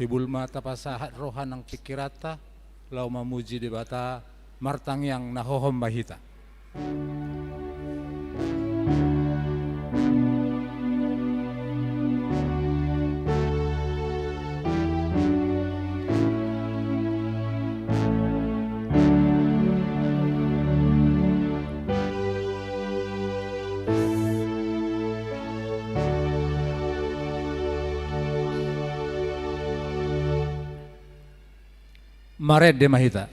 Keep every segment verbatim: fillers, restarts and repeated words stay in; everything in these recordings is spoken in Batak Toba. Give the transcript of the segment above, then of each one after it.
Hibul ma tapasahat roha nang pingkiranta, laho mamuji Debata, martangiang na hohom ma hita. Marende ma hita.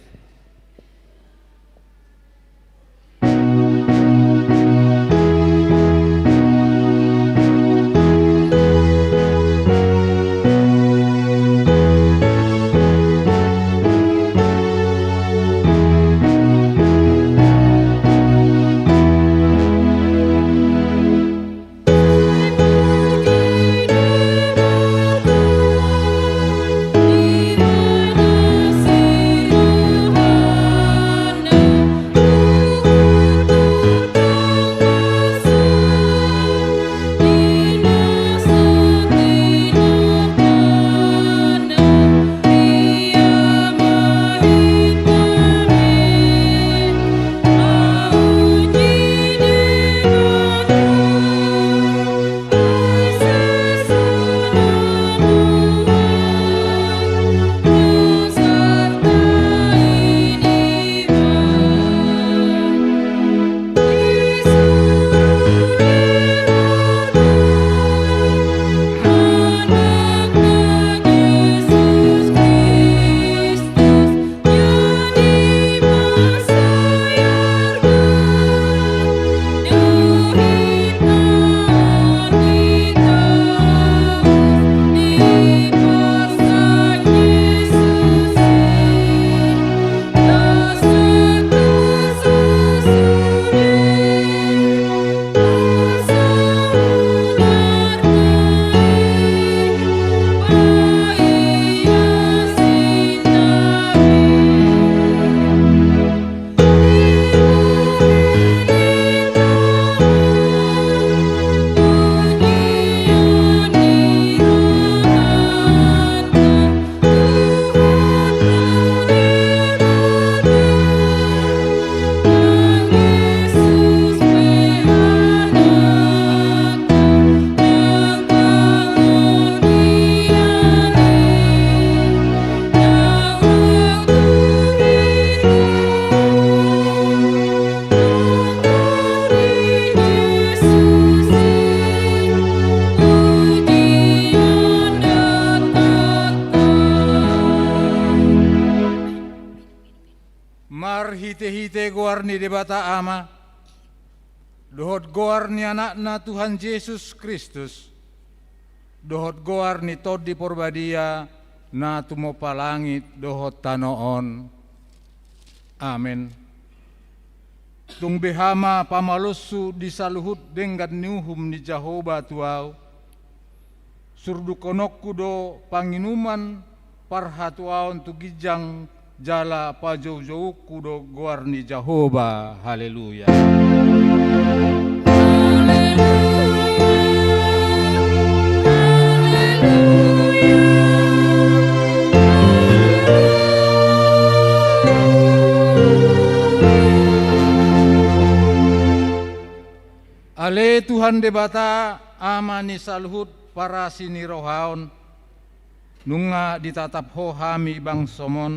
Marhitehite goar ni Debata Ama, dohot goar ni Anakna Tuhan Jesus Kristus, dohot goar ni Tondi Porbadia na tumompa langit dohot tano on. Amen. Tung beha ma pamaloshu di saluhut denggan ni uhum ni Jahowa tu ahu, surdukhononku do panginuman parhatuaon tu ginjang jala pajoujouonku do goar ni Jahowa. Haleluya. Ale Tuhan Debata, Ama ni saluhut parasi ni roha on, nunga ditatap Ho hami bangsom on,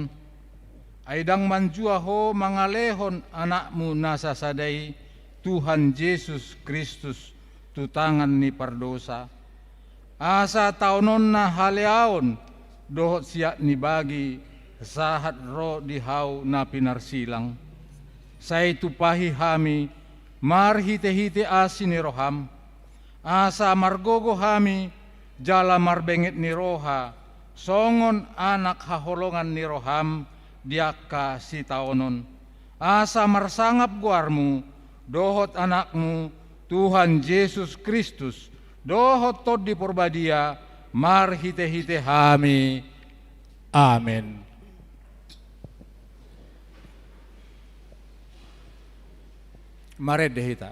ai ndang manjua Ho mangalehon Anakmu na sasada i, Tuhan Jesus Kristus, tu tangan ni pardosa. Asa taononna haleaon dohot siat ni bagi sahat ro di hau na pinarsilang. Sai tumpahi hami marhitehite asi ni roham, asa margogo hami jala marbenget ni roha, songon anak haholongan ni roham di angka sitaonon. Asa marsangap goarmu, dohot Anakmu, Tuhan Jesus Kristus, dohot Tondi Porbadia, marhitehite hami. Amen. Marende hita.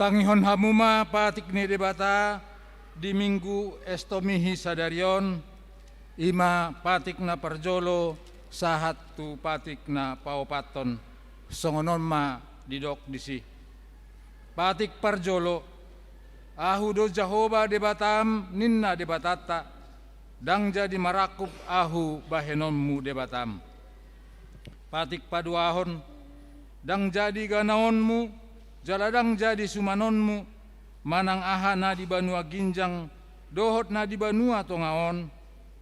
Tangihon hamu ma patik ni Debata di Minggu Estomihi sadari on, i ma patik na parjolo sahat tu patik na paopathon. Songon on ma didok disi. Patik parjolo. Ahu do Jahowa Debatam, ninna Debatanta, ndang jadi marangkup Ahu bahenonmu Debatam. Patik paduahon. Ndang jadi ganaonmu, jala ndang jadi sumanonmu, manang aha na di banua ginjang dohot na di banua tonga on,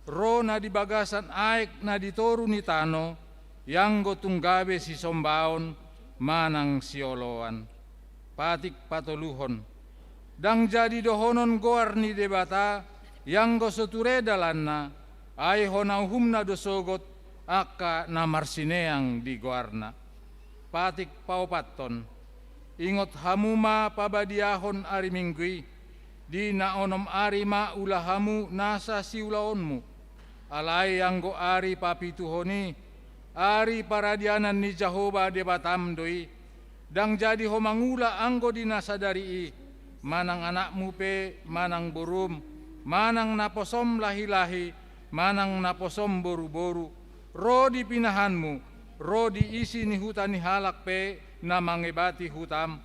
ro na di bagasan aek na di toru ni tano, ianggo tung gabe sisombaon manang sioloan. Patik patoluhon. Ndang jadi dohonon goar ni Debata, ianggo so ture dalanna, ai hona uhumna do sogot angka na marsineang di goarna. Patik paopathon. Ingot hamu ma pabadiahon ari Minggu i, di na onom ari ma ula hamu nasa siulaonmu. Alai anggo ari papituhon i, ari paradianan ni Jahowa Debatam do i, ndang jadi ho mangula anggo di na sadari i, manang anakmu pe, manang borum, manang naposom lahilahi, manang naposom boruboru, ro di pinahanmu, ro di isi ni huta ni halak pe na mangebati hutam.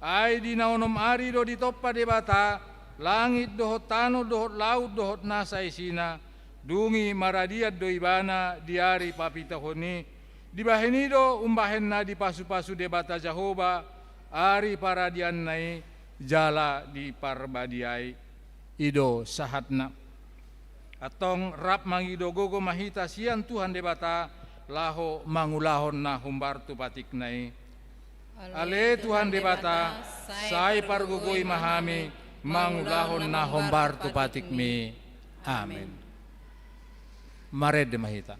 Ai di na onom ari do ditompa Debata langit dohot tano dohot laut dohot nasa isina, dung i maradian do ibana di ari papituhon i. Dibahen i do umbahen na dipasupasu Debata Jahowa ari paradianna i jala diparbadiai. I do sahatna. Antong rap mangido gogo ma hita sian Tuhan Debata, laho mangulahon na hombar tu patikna i. Ale Tuhan Debata, sai pargogoi ma hami mangulahon na hombar tu patikmi. Amen. Marende ma hita.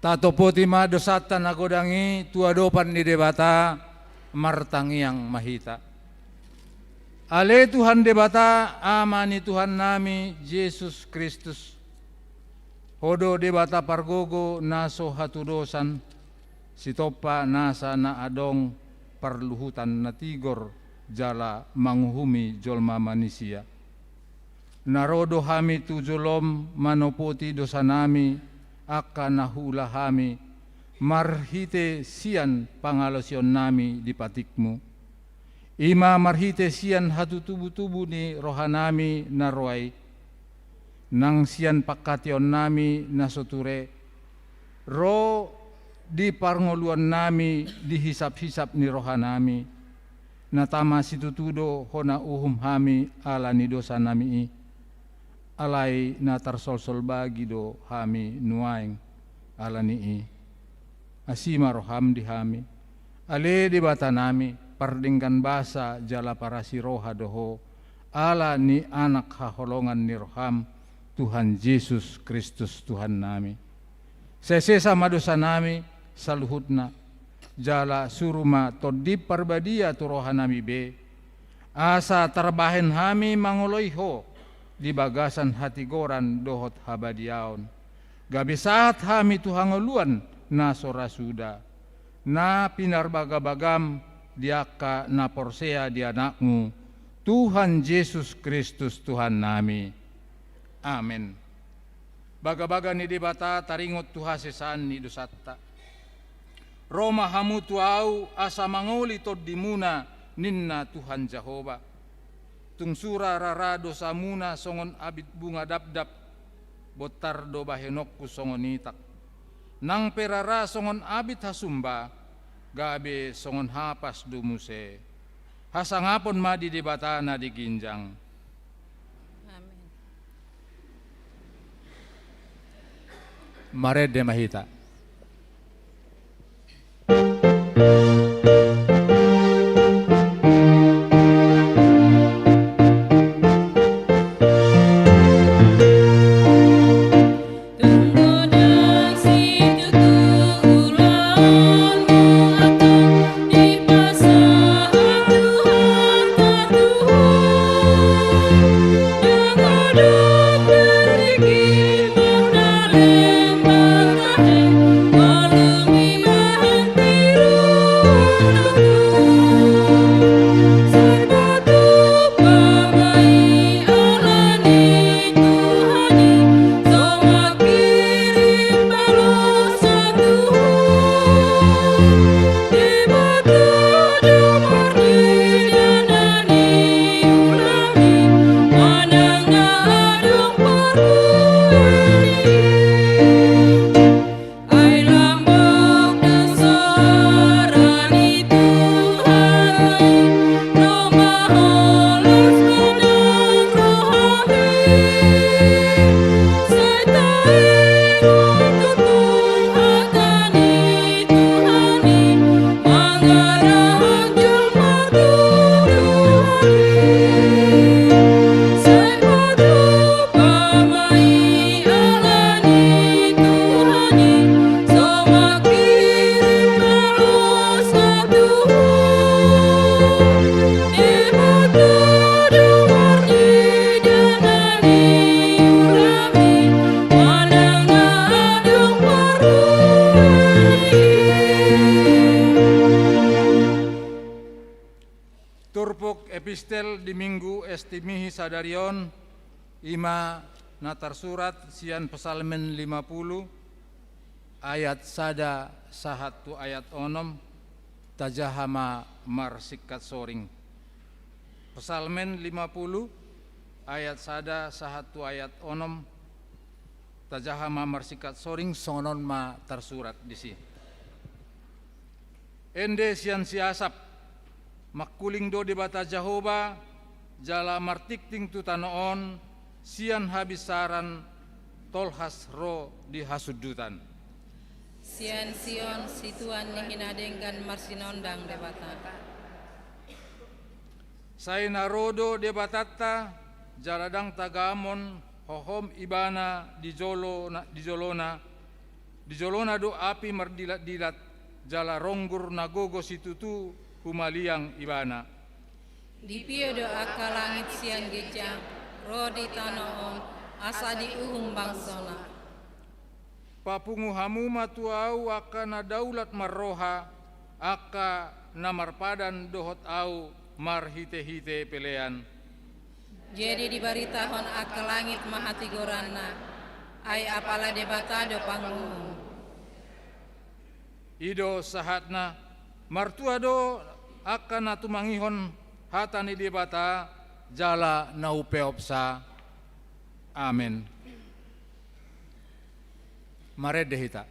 Tatopoti ma dosanta na godang i tu adopan ni Debata, martangiang ma hita. Ale Tuhan Debata, Ama ni Tuhannami Jesus Kristus, Ho do Debata pargogo na so hatudosan, sitompa nasa na adong parluhutan na tigor jala manguhumi jolma manisia. Na ro do hami tu jolom manopoti dosanami, angka na huula hami, marhite sian pangalaosionnami di patikmu. I ma marhite sian hatutubutubu ni rohanami na roa i, nang sian pangkataionnami na so ture, ro di parngoluonnami di hisaphisap ni rohanami, na tama situtu do hona uhum hami ala ni dosanami i. Alai na tarsolsol bagi do hami nuaeng ala ni i. Asi ma roham di hami, ale Debatanami, pardenggan basa jala parasi roha do Ho, ala ni anak haholongan ni roham, Tuhan Jesus Kristus Tuhannami. Sai sesa ma dosanami saluhutna, jala suru ma Tondi Parbadia tu rohanami be, asa tarbahen hami mangoloi Ho di bagasan hatigoran dohot habadiaon, gabe sahat hami tu hangoluan na so ra suda, na pinarbagabagam di angka na porsea di Anakmu, Tuhan Jesus Kristus Tuhannami. Amen. Bagabaga ni Debata taringot tu hasesaan ni dosanta. Ro ma hamu tu Ahu asa mangoli tondimuna, ninna Tuhan Jahowa. Tung sura rara dosamuna songon abit bunga dapdap, bontar do bahenonku songon itak. Nang pe rara songon abit hasumba, gabe songon hapas do muse. Hasangapon ma di Debata na di ginjang. Amen. Marende ma hita. Turpuk epistel di Minggu Estimihi sadari on, i ma na tarsurat sian Psalmen lima pulu, ayat sada sahat tu ayat onom, tajaha ma marsingkat soring. Psalmen lima pulu, ayat sada sahat tu ayat onom, tajaha ma marsingkat soring, songon on ma tarsurat disi. Ende sian si Asap, mangkuling do Debata Jahowa, jala martingting tu tano on, sian habinsaran tolhas ro di hasundutan. Sian Sion, situan ni hinadenggan marsinondang Debata. Sai na ro do Debatanta, jala ndang tagamon hohom Ibana di jolo na, di jolona, di jolona do api mardilatdilat, jala ronggur na gogo situtu humaliang Ibana. Dipio do angka langit sian ginjang, ro di tano on, asa diuhum bangsona. Papungu hamu ma tu Ahu angka na daulat marroha, angka na marpadan dohot Ahu marhitehite pelean. Jadi dibaritahon angka langit ma hatigoranna, ai apala Debata do panguhum. I do sahatna, martua do angka na tumangihon hata ni Debata, jala na umpeopsa. Amen. Marende hita.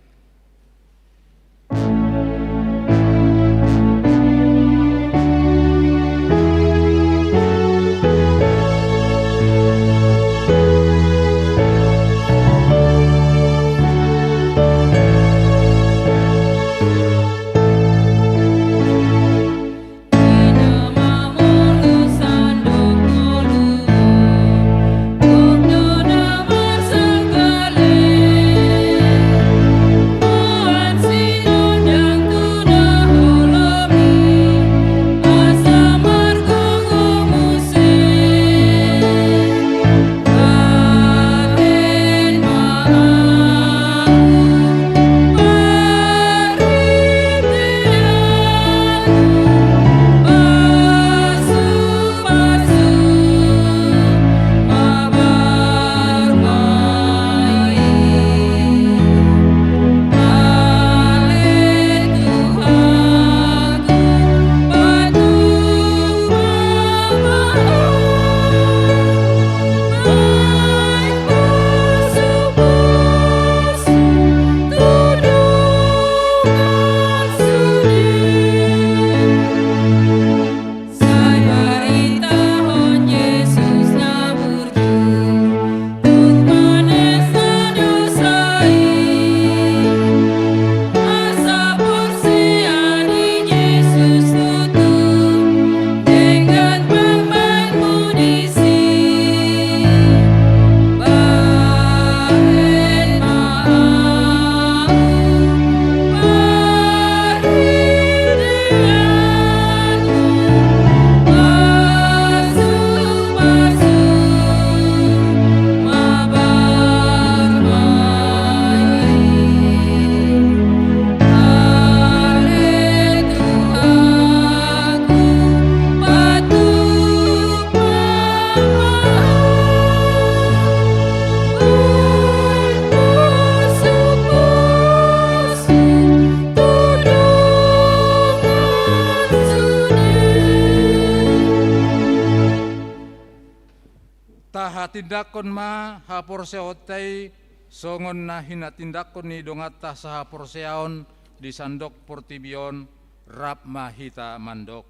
Tahatindangkon ma haporseaonta i songon na hinatindangkon ni donganta sahaporseaon di sandok portibi on, rap ma hita mandok.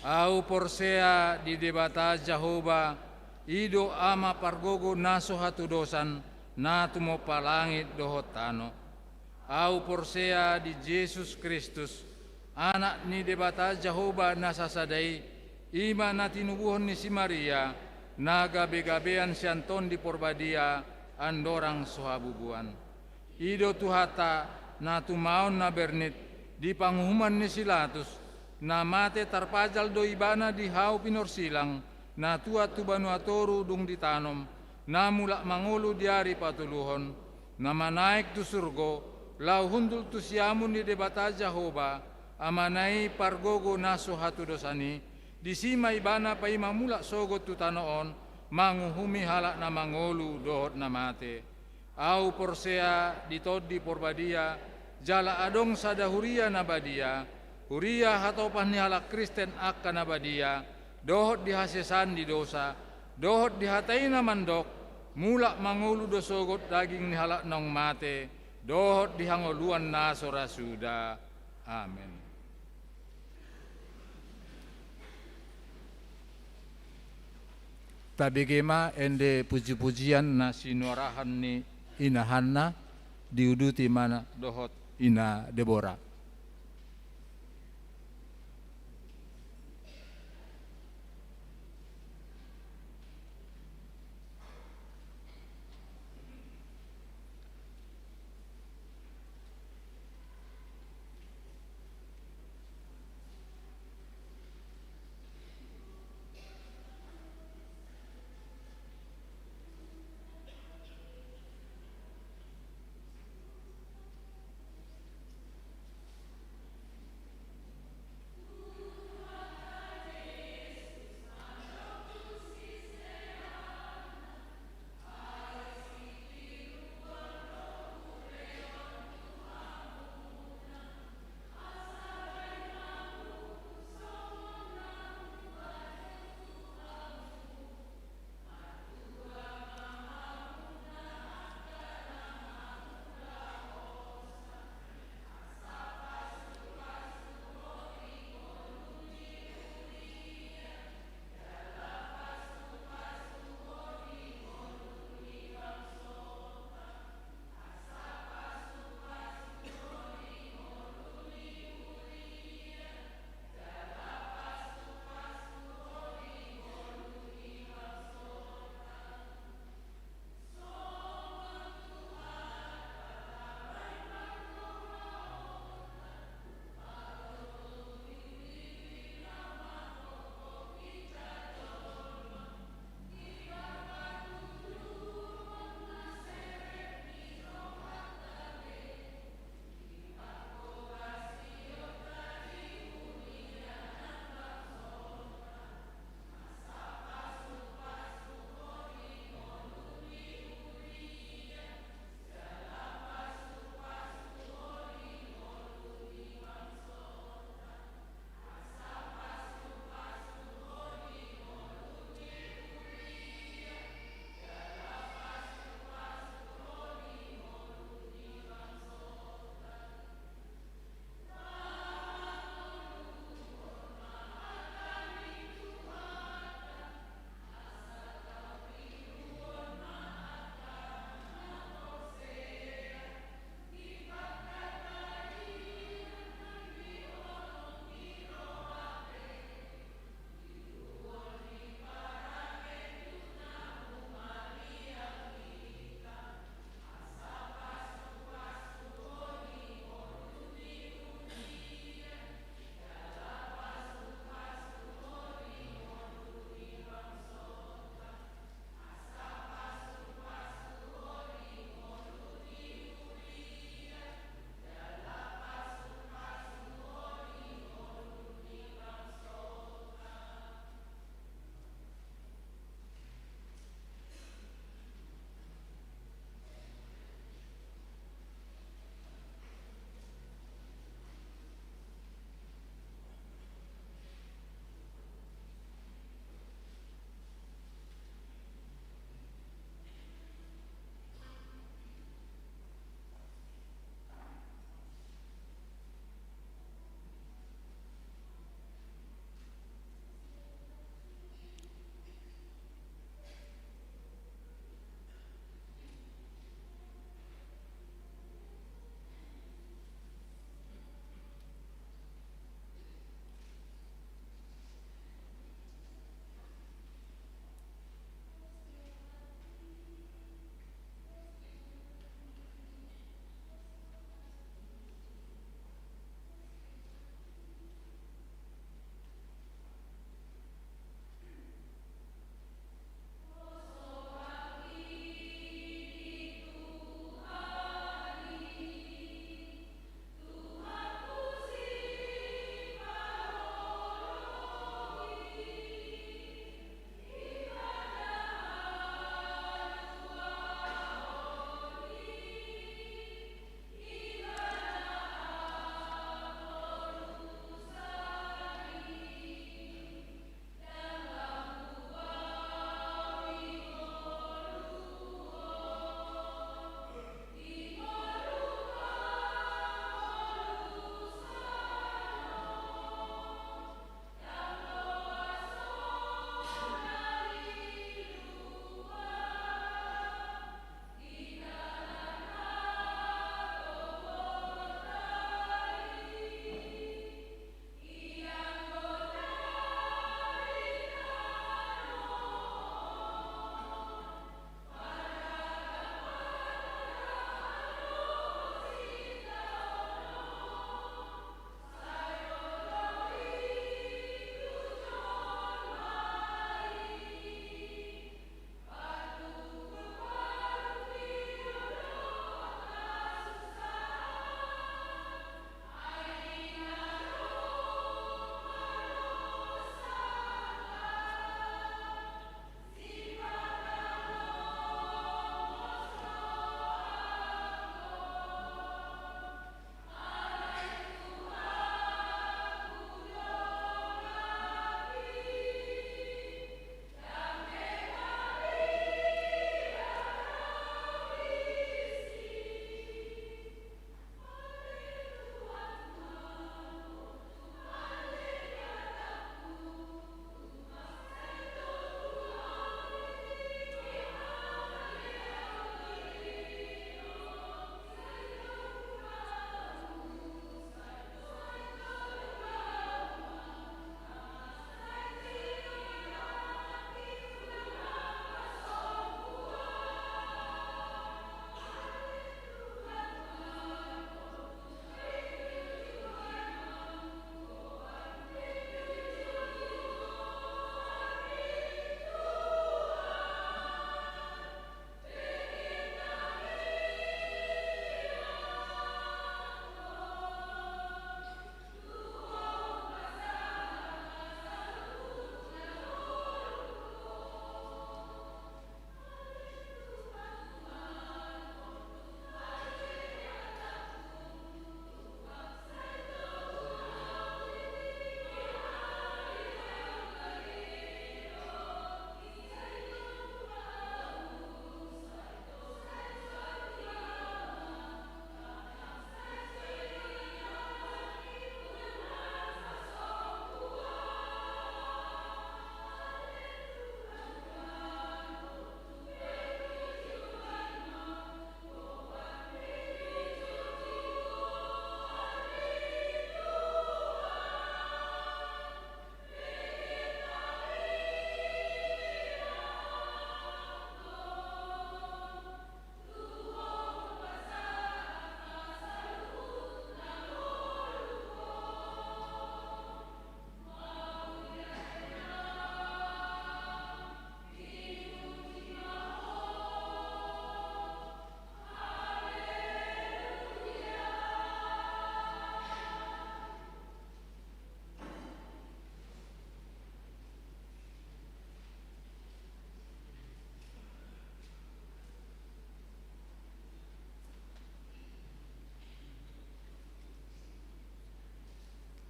Ahu porsea di Debata Jahowa, i do Ama pargogo na so hatudosan, na tumompa langit dohot tano. Ahu porsea di Jesus Kristus, Anak ni Debata Jahowa na sasada i, i ma na tinubuhon ni si Maria, na gabegabean sian Tondi Porbadia, andorang so habubuan. I do Tuhanta, na tumaon na bernit, di panguhuman ni si Latus, na mate tarpajal do Ibana di hau pinorsilang, na tuat tu banua toru dung ditanom, na mulak mangolu di ari patoluhon, na manaek tu surgo, laho hundul tu siamun ni Debata Jahowa, Amana i pargogo na so hatudosan i, disi ma Ibana paima mulak sogot tu tano on, manguhumi halak na mangolu dohot na mate. Ahu porsea di Tondi Porbadia, jala adong sada huria na badia, huria hatopan ni halak Kristen angka na badia, dohot di hasesaan ni dosa, dohot di hata i na mandok, mulak mangolu do sogot daging ni halak naung mate, dohot di hangoluan na so ra suda. Amen. Tabege ma ende pujipujian na sinuarahan ni ina Hanna, diuduti ma dohot ina Debora.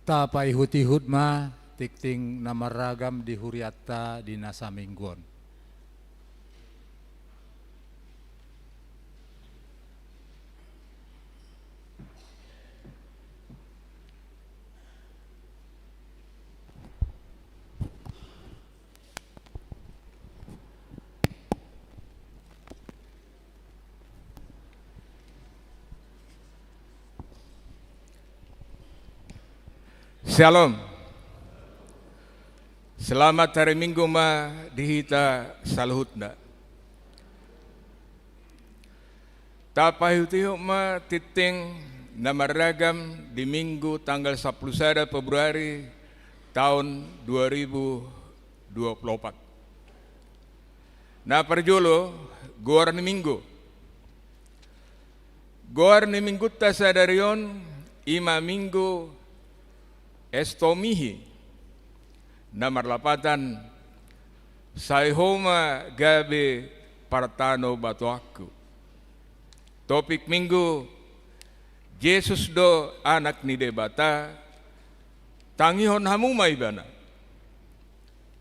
Tapaihut-ihut ma tingting na marragam di hurianta di na saminggu on. Syalom. Selamat hari Minggu ma di hita saluhutna. Tapaihut-ihut ma tingting na marragam di Minggu tanggal sampulu sada Februari taon dua ribu dua pulu opat. Na parjolo, goar ni Minggu. Goar ni Minggunta sadari on i ma Minggu Estomihi, na marlapatan Sai Ho ma gabe partanobatoanku. Topik Minggu: Jesus do Anak ni Debata, tangihon hamu ma Ibana.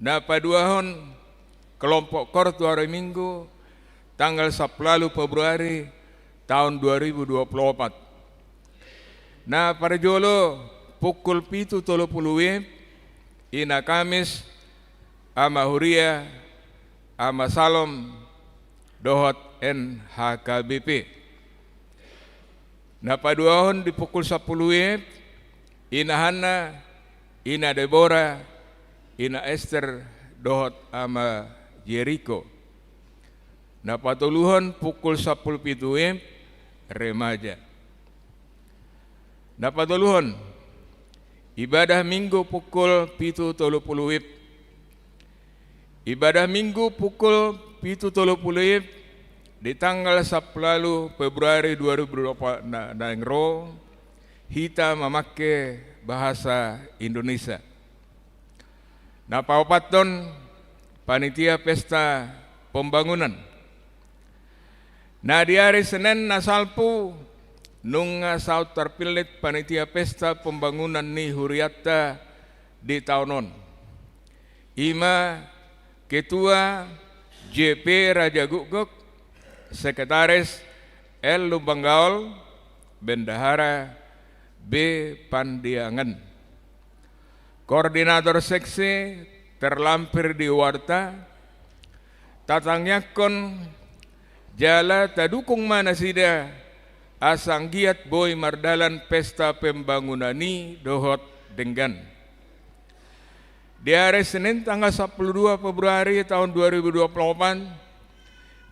Na paduahon, kelompok koor tu ari Minggu tanggal sampulu ualu Februari taon dua ribu dua pulu opat. Na parjolo, pukul pitu tolu pulu WIB, Ina Kamis, Ama Huria, Ama Salom, dohot N H K B P. Na paduahon, di pukul sampulu WIB, Ina Hanna, Ina Debora, Ina Ester, dohot Ama Jeriko. Na patoluhon, pukul sampulu pitu WIB, remaja. Na patoluhon, ibadah Minggu pukul pitu tolu pulu WIB. Ibadah Minggu pukul pitu tolu pulu WIB di tanggal sampulu ualu Februari dua ribu dua puluh opat na, naeng ro, hita mamangke bahasa Indonesia. Na paopathon, panitia pesta pembangunan. Na di ari Senen na salpu, nunga saut tarpillit panitia pesta pembangunan ni hurianta di taon on. I ma Ketua J P Raja Gukguk, Sekretaris L Lumban Gaol, Bendahara B Pandiangan. Koordinator seksi terlampir di Huarta, tatangiangkon jala tadukung ma nasida, asa anggiat boi mardalan pesta pembangunan i dohot denggan. Di ari Senen tanggal sampulu dua Februari taon dua ribu dua pulu opat,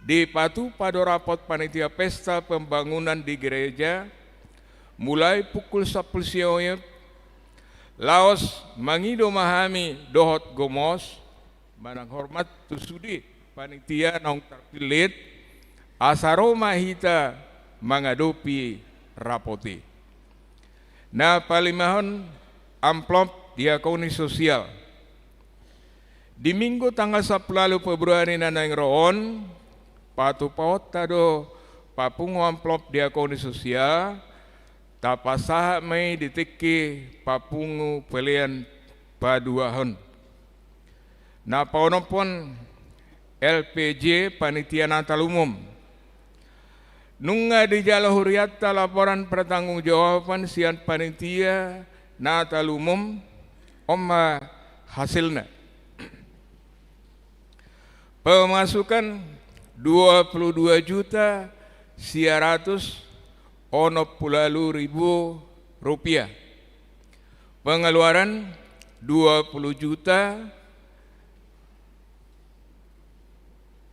dipatupa do rapot panitia pesta pembangunan di gereja, mulai pukul sampulu sia WIB, laos mangido ma hami dohot gomos, manang hormat tu sude panitia naung tarpillit, asa ro ma hita mangadopi rapot i. Na palimahon, amplop diakoni sosial. Di Minggu tanggal sampulu ualu Februari na naeng ro on, patupaonta do papungu amplop diakoni sosial, tapasahat ma i di tingki papungu pelean paduahon. Na paonomhon, L P J, panitia Natal umum. Nunga dijalo hurianta laporan pertanggungjawaban sian panitia Natal umum, on ma hasilna. Pemasukan dua puluh dua juta sia ratus onom pulu ualu ribu rupiah. Pengeluaran dua puluh juta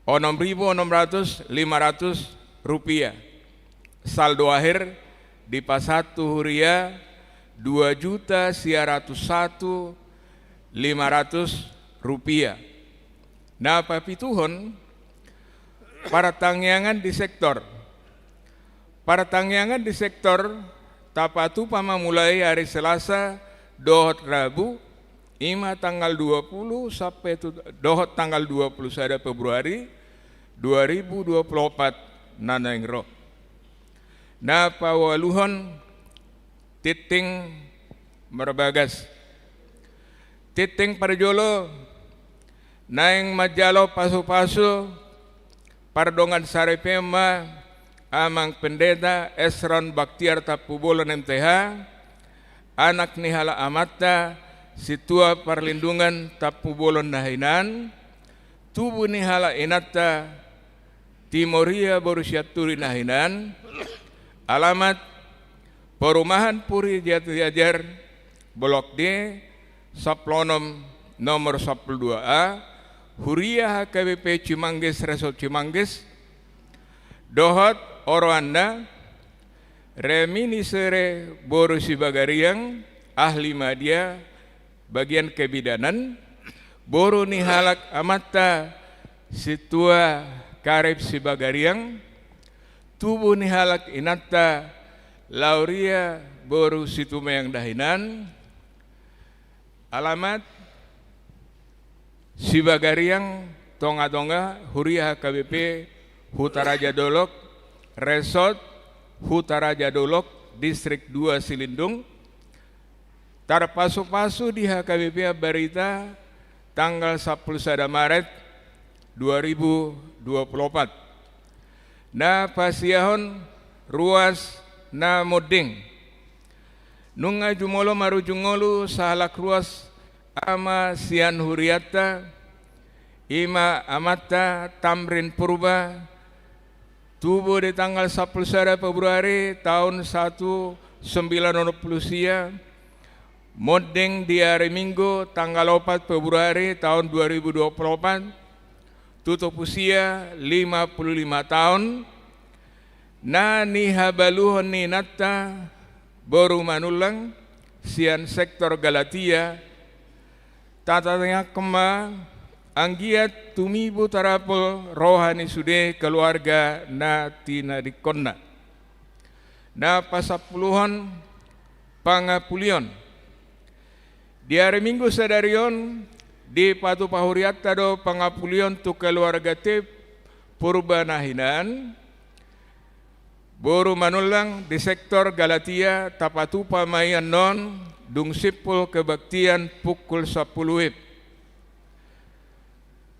onom ribu onom ratus lima ratus rupiah. Saldo akhir dipasahat tu huria dua juta sia ratus satu lima ratus rupiah. Na papituhon, partangiangan di sektor. Partangiangan di sektor tapatupa ma mulai ari Selasa dohot Rabu, i ma tanggal dua puluh sampe tu, dohot tanggal dua puluh sada Februari dua ribu dua puluh opat na naeng ro. Na paualuhon, tingting marbagas. Tingting parjolo, naeng manjalo pasupasu pardongan saripeon ma Amang Pendeta Esron Baktiar Tampubolon M T H, anak ni halak amanta Sintua Parlindungan Tampubolon na hinan, tubu ni halak inanta Timoria boru Sianturi na hinan, alamat Perumahan Puri Jatijajar, Blok D, sampulu onom, nomor sampulu dua A, Huria H K B P Cimanggis, Resort Cimanggis, dohot oroanna, reminisere boru Sibagariang, ahli media, bagian kebidanan, boru ni halak amanta Sintua Karib Sibagariang, tubu ni halak inanta Lauria boru Situmeang na hinan, alamat Sibagariang Tongatonga, Huria H K B P Hutaraja Dolok, Resort Hutaraja Dolok, Distrik dua Silindung. Tarpasupasu di H K B P Ambarita tanggal sampulu sada Maret dua ribu dua puluh opat. Na pasiahon ruas na monding. Nunga jumolo marujung ngolu sahalak ruas ama sian hurianta, i ma amanta Tamrin Purba, tubu di tanggal sampulu sada Februari taon satu sembilan onom pulu sia, monding di ari Minggu tanggal opat Februari taon dua ribu dua puluh opat, tutup usia lima puluh lima taon, na nihabaluhon ni inanta boru Manullang sian sektor Galatia, tatangiangkon ma anggiat tumibu tarapul roha ni sude keluarga na tinadingkonna. Na pasampuluhon, pangapulion. Di ari Minggu sadari on, dipatupa hurianta do pangapulion tu keluarga T Purba na hinan, boru Manullang di sektor Galatia, tapatupa ma i annon dung simpul kebaktian pukul sampulu W I B.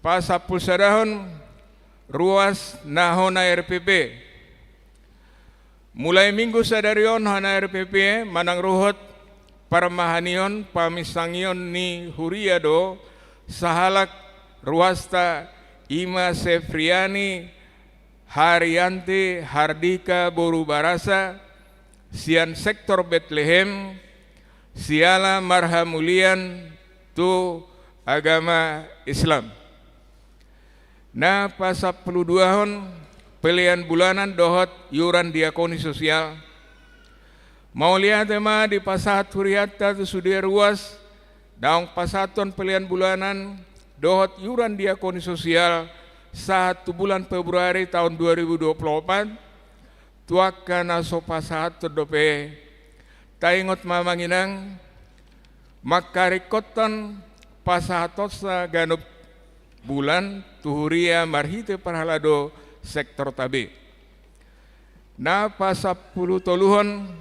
Pasampulusadahon, ruas na hona R P P. Mulai Minggu sadari on hona R P P manang ruhut parmahanion, paminsangion ni huria do sahalak ruasta, i ma Sefriani Harianti Hardika boru Barasa sian sektor Betlehem, siala marhamulian tu agama Islam. Na pasampuluduahon, pelean bulanan dohot iuran diakoni sosial. Mauliate ma dipasahat hurianta tu sude ruas naung pasahathon pelean bulanan dohot iuran diakoni sosial sahat tu bulan Februari taon dua ribu dua puluh opat, tu angka na so pasahathon dope. Taingot ma amang inang, mangkaringkothon pasahatonsa ganup bulan tu huria marhite parhalado sektorta be. Na pasampulutoluhon,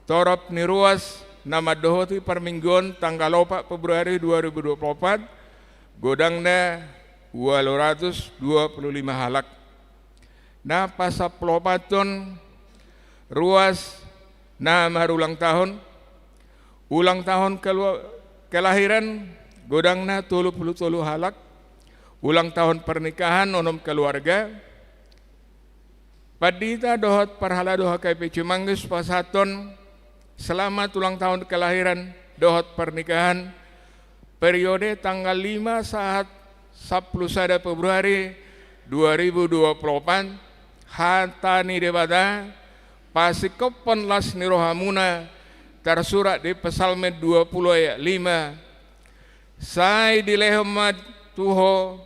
torop ni ruas na mandohoti parmingguon tanggal opat Februari dua ribu dua puluh opat, godangna ualu ratus dua puluh lima halak. Na pasampuluopathon, ruas na marulang tahun, ulang tahun kelua-, kelahiran, godangna tolu pulu tolu halak, ulang tahun pernikahan onom keluarga. Pandita dohot parhalado H K B P Cimanggis pasahathon selamat ulang tahun kelahiran dohot pernikahan periode tanggal lima sahat sampulu sada Februari dua ribu dua puluh opat, hata ni Debata, pasingkophon las ni rohamuna, tarsurat di Psalmen dua pulu ayat lima, sai dilehon ma tu ho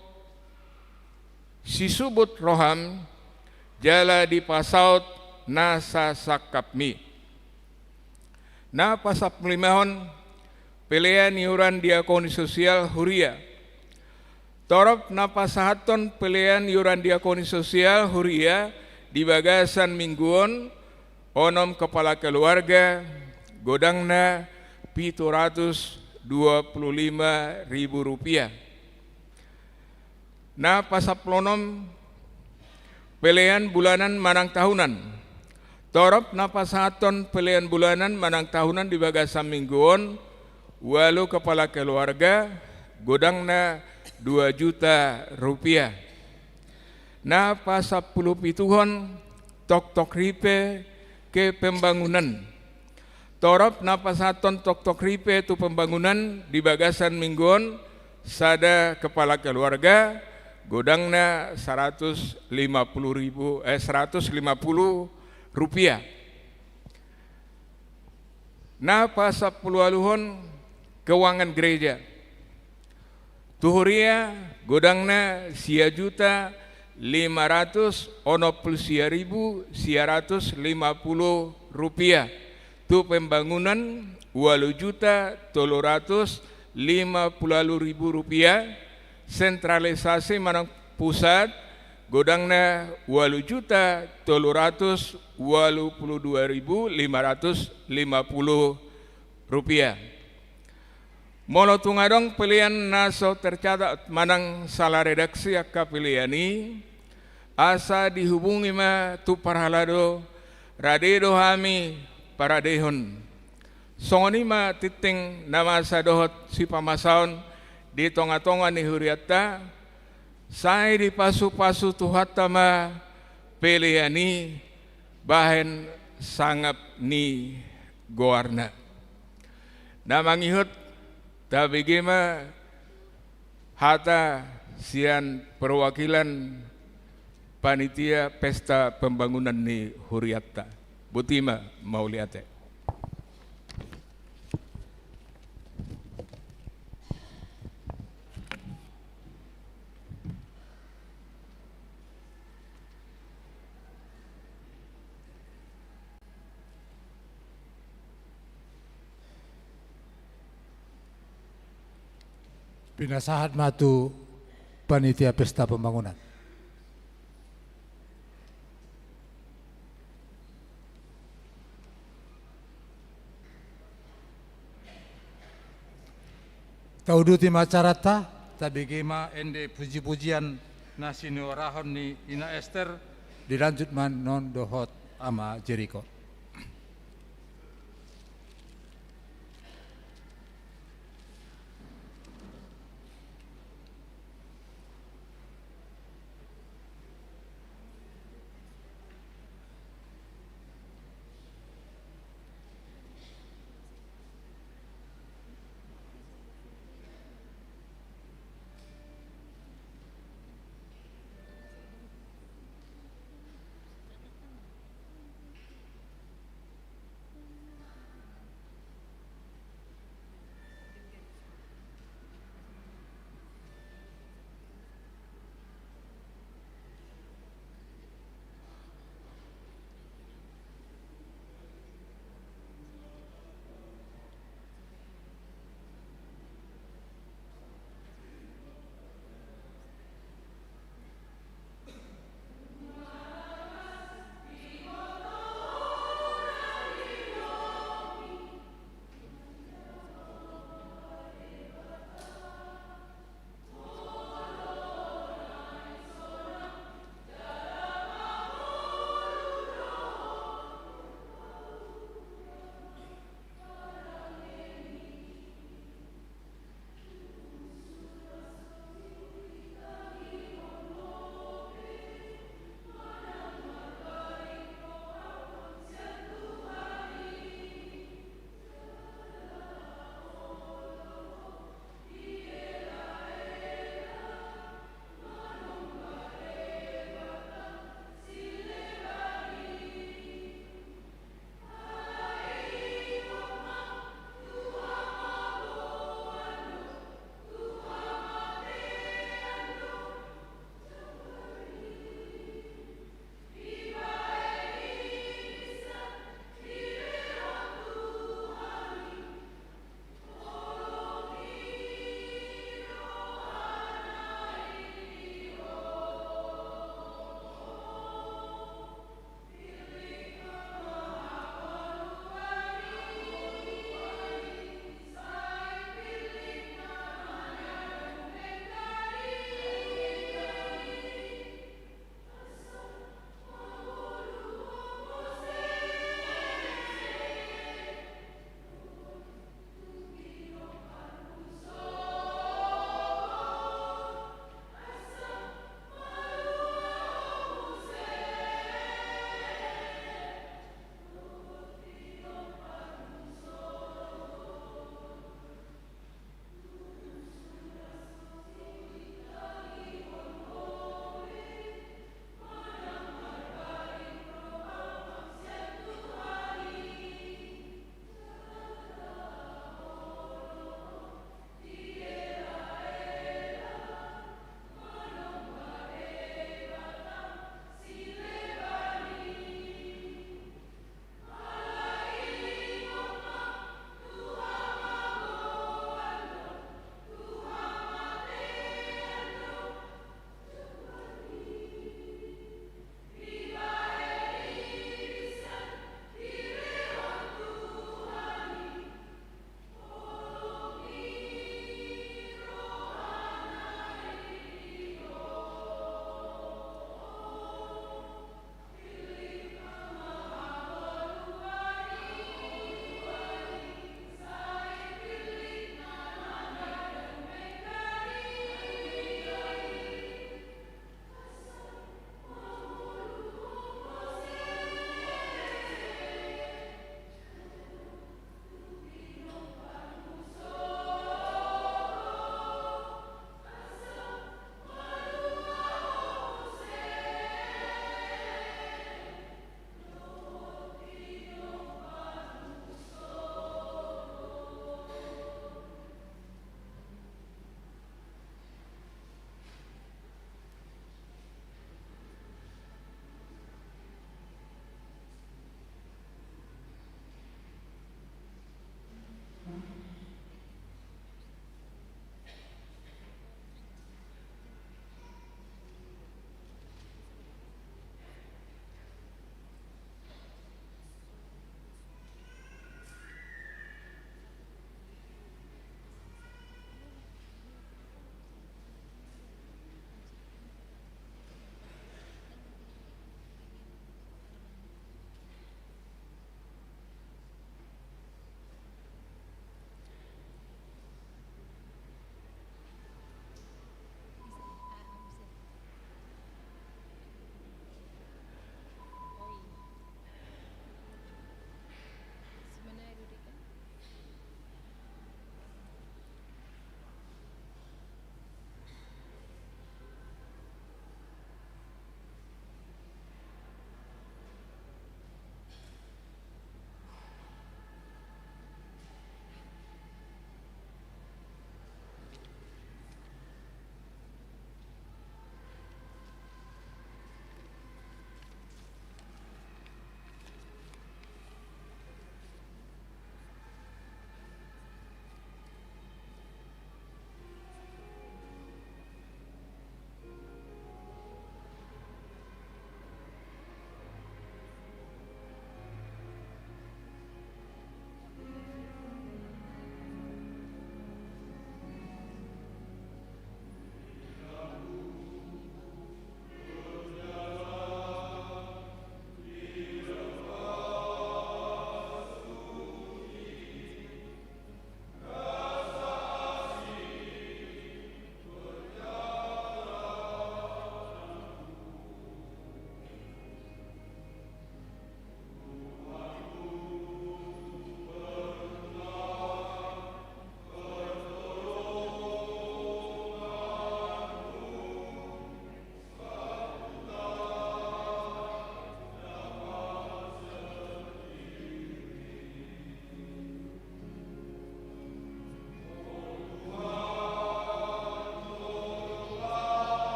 sisubut roham, jala dipasaut nasa sangkapmi. Na pasampululimahon, pelean iuran diakoni sosial huria. Torop na pasahathon pelean iuran diakoni sosial huria di bagasan minggu on, onom kepala keluarga, godangna pitu ratus dua puluh lima ribu rupiah. Na pasampulu onom, pelean bulanan manang tahunan. Torop na pasahathon pelean bulanan manang tahunan di bagasan minggu on, ualu kepala keluarga, godangna dua juta rupiah. Na pasampulu pituhon, toktok ripe ke pembangunan. Torop na pasahathon toktok ripe tu pembangunan di bagasan minggu on, sada kepala keluarga, godangna saratus lima puluh ribu, eh, saratus lima puluh rupiah. Na pasampulu ualuhon, keuangan gereja. Tu huria, godangna sia juta lima ratus onom pulu sia ribu sia ratus lima pulu rupiah. Tu pembangunan, ualu juta tolu ratus lima pulu ualu ribu rupiah. Sentralisasi manang pusat, godangna ualu juta tolu ratus ualu pulu dua ribu lima ratus lima pulu rupiah. Molo tung adong pelean na so tercatat manang sala redaksi angka pelean i, asa dihubungi ma tu parhalado, rade do hami paradehon. Songon i ma tintin na masa dohot sipamasaon di tonga-tonga ni hurianta, sai dipasupasu Tuhanta ma pelean i bahen sangap ni goarna. Na mangihut, tabege ma hata sian perwakilan panitia pesta pembangunan ni hurianta. Boti ma, mauliate. Pinasahat ma tu panitia pesta pembangunan. Tauduti ma acaranta, tabege ma ende puji-pujian na siniorahon ni Ina Ester, dilanjut ma non dohot Ama Jeriko.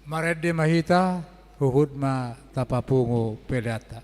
Marende ma hita, huhut ma tapapungu peleanta.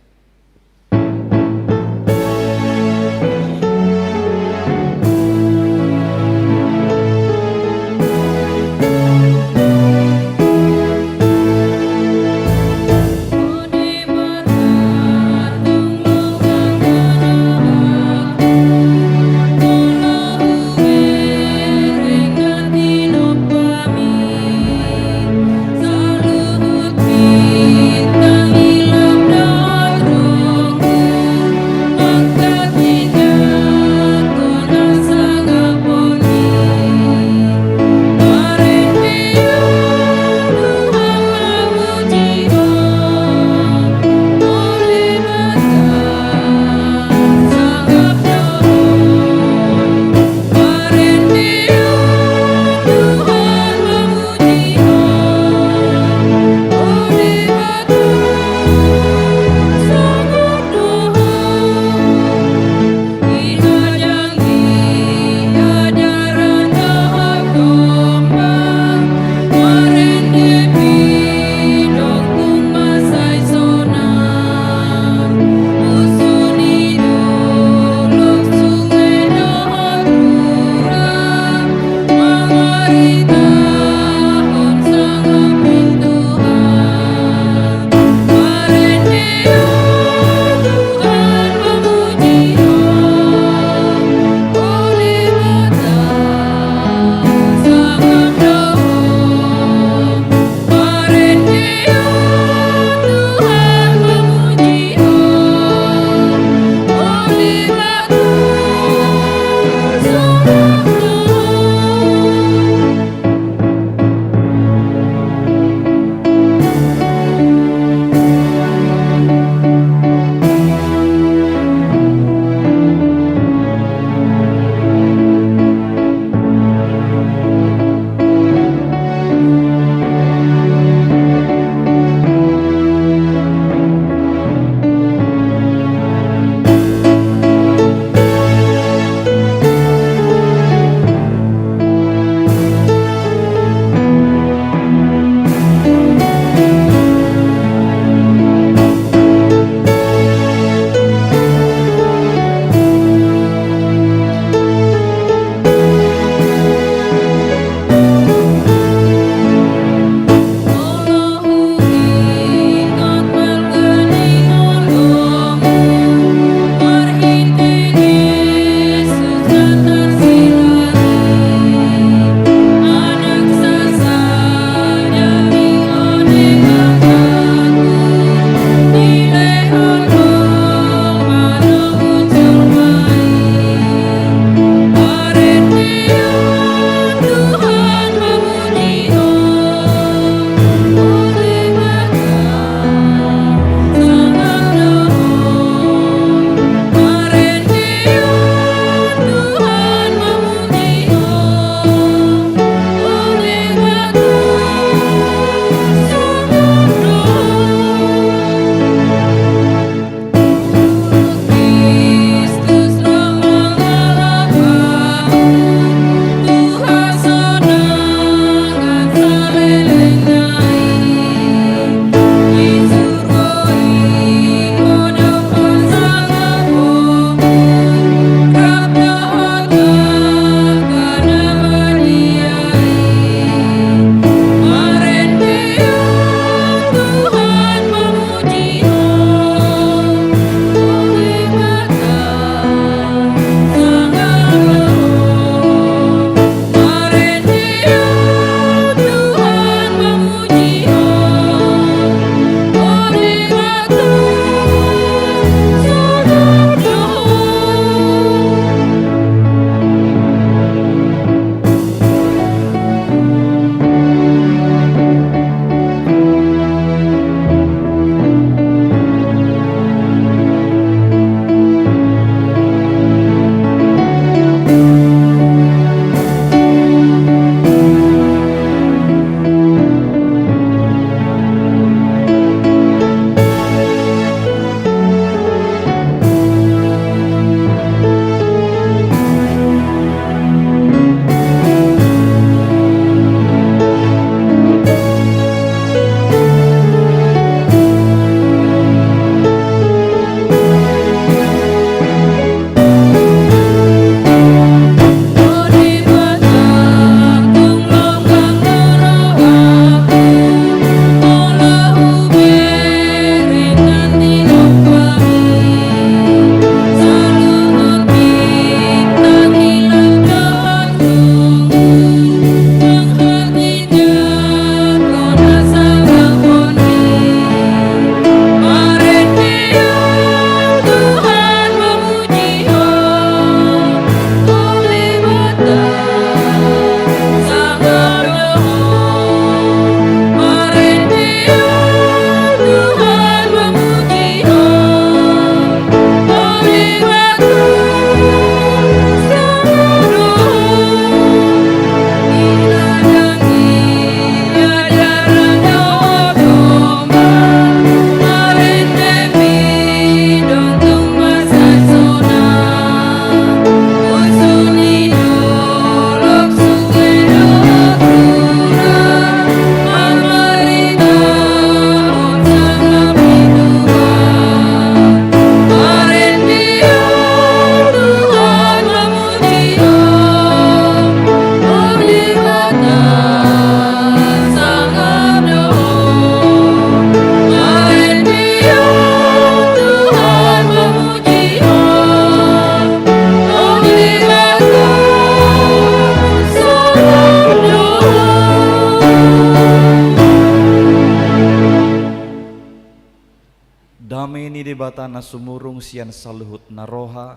Dame ni Debata na sumurung sian saluhut na roha,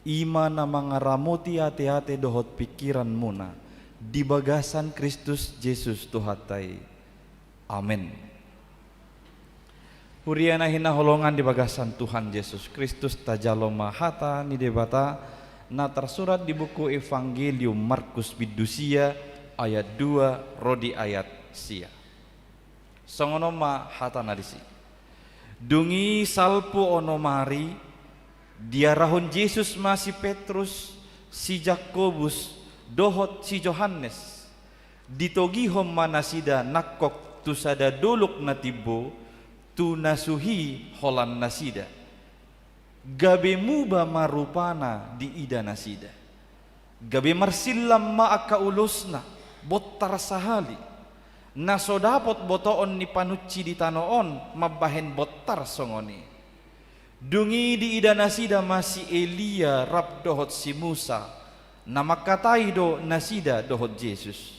i ma na mangaramoti ateate dohot pingkiranmuna di bagasan Kristus Jesus Tuhanta i. Amen. Huria na hinaholongan di bagasan Tuhan Jesus Kristus, tajalo ma hata ni Debata na tarsurat di buku Evangelium Markus bindu sia, ayat dua ro di ayat sia. Songon on ma hatana disi. Dung i salpu onom ari, diarahon Jesus ma si Petrus, si Jakobus, dohot si Johannes. Ditogihon ma nasida nangkok tu sada dolok na timbo, tu na suhi holan nasida. Gabe muba ma rupana diida nasida. Gabe marsillam ma angka ulosna, bontar sahali. Na so dapot botoon ni panunsi di tano on mambahen bontar songon i. Dung i diida nasida ma si Elia rap dohot si Musa, na mangkatai do nasida dohot Jesus.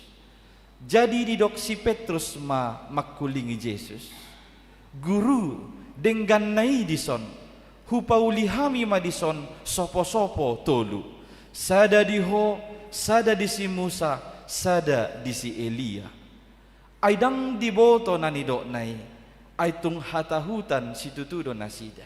Jadi didok si Petrus ma mangkulingi Jesus, "Guru, dengganna i dison, hupauli hami ma dison soposopo tolu, sada di Ho, sada di si Musa, sada di si Elia." Ai ndang diboto na nidokna i, ai tung hatahutan situtu do nasida.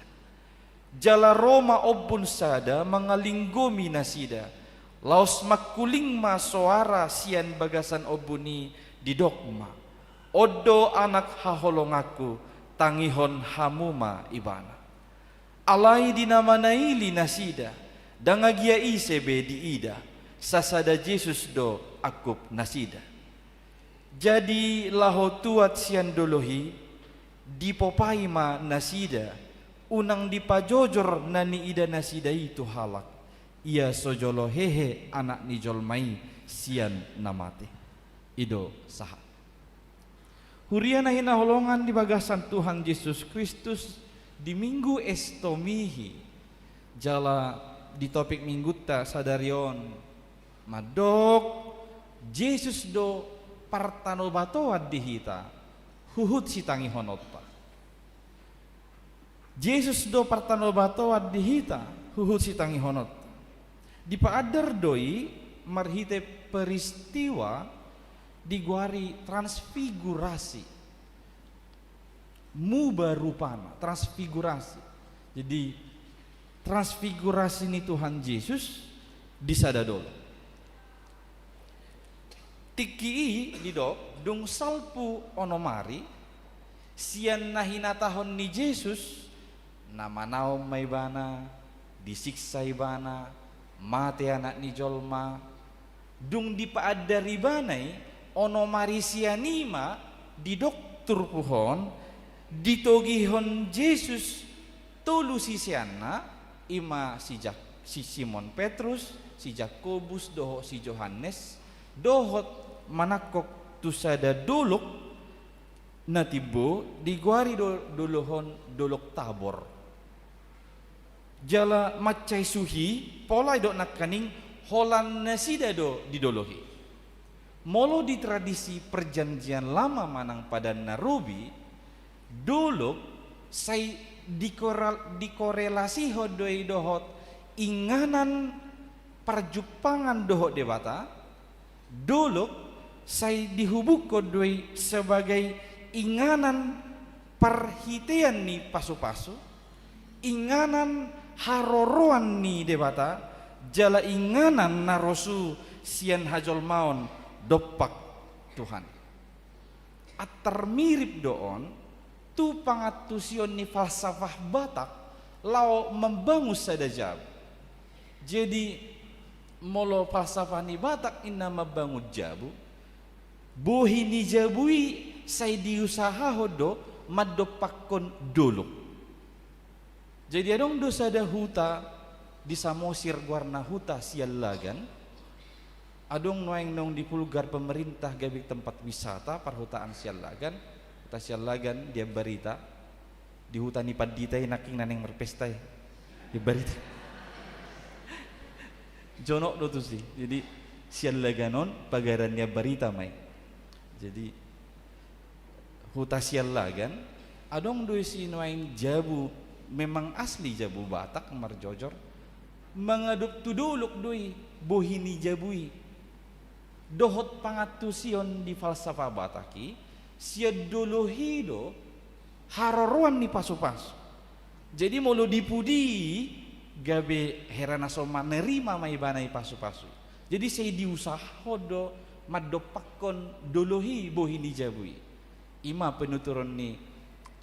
Jala ro ma ombun sada mangalinggomi nasida, laos mangkuling ma soara sian bagasan ombun i, didok ma, "On do Anak haholonganku, tangihon hamu ma Ibana." Alai di na manaili nasida, ndang agia ise be diida, sasada Jesus do angkup nasida. Jadi laho tuat sian dolok i, dipopai ma nasida, unang dipajojor na niida nasida i tu halak, ia so jolo hehe Anak ni jolma i sian na mate. I do sahat. Huria na hinaholongan di bagasan Tuhan Jesus Kristus, di Minggu Estomihi, jala di topik minggunta sadari on, mandok, Jesus do partanobatoan di hita, huhut sitangihononta. Jesus do partanobatoan di hita, huhut sitangihononta. Dipaandar do i marhite peristiwa digoari transfigurasi. Muba rupana, transfigurasi. Jadi, transfigurasi ni Tuhan Jesus di sada dolok. Tingki i didok, dung salpu onom ari, sian na hinatahon ni Jesus, na manaon ma Ibana, disiksa Ibana, mate Anak ni jolma, dung dipaandar Ibana i, onom ari sian i ma didok turpuk on, ditogihon Jesus tolu siseanna, i ma si Jak-, si Simon Petrus, si Jakobus dohot si Johannes, dohot manangkok tu sada dolok na timbo, digoari do dolok on Dolok Tabor. Jala mansai suhi, pola didok nangkaning, holan nasida do di dolok i. Molo di tradisi Perjanjian Lama manang Padan na Robi, dolok sai dikora-, dikorelasihon do i dohot inganan parjumpangan dohot Debata, dolok sai dihubungkon do i sebagai inganan parhitean ni pasupasu, inganan haroroan ni Debata, jala inganan na rosu sian hajolmaon dompak Tuhan. Antar mirip do on tu pangantusion ni falsafah Batak laho mambangun sada jabu. Jadi, molo falsafah ni Batak ninna mambangun jabu, bohi ni jabu i sai diusahahon do mandompakkon dolok. Jadi adong do sada huta di Samosir, goarna Huta Siallagan. Adong nuaeng naung dipulgar pemerintah gabe tempat wisata, parhutaan Siallagan, Huta Siallagan di Ambarita, di huta ni pandita i nangkin na naeng marpesta i, di Ambarita. Jonok do tusi. Jadi Siallagan on pagaran ni Ambarita ma i. Jadi Huta Siallagan, adong do disi nuaeng jabu memang asli jabu Batak marjojor, mangadop tu dolok do i bohi ni jabu i. Dohot pangantusion di falsafah Batak i, sian dolok i do haroroan ni pasupasu. Jadi molo di pudi i, gabe hera na so manerima ma ibana i pasupasu. Jadi sai diusahahon do mandompakkon dolok i bohi ni jabu i. I ma penuturon ni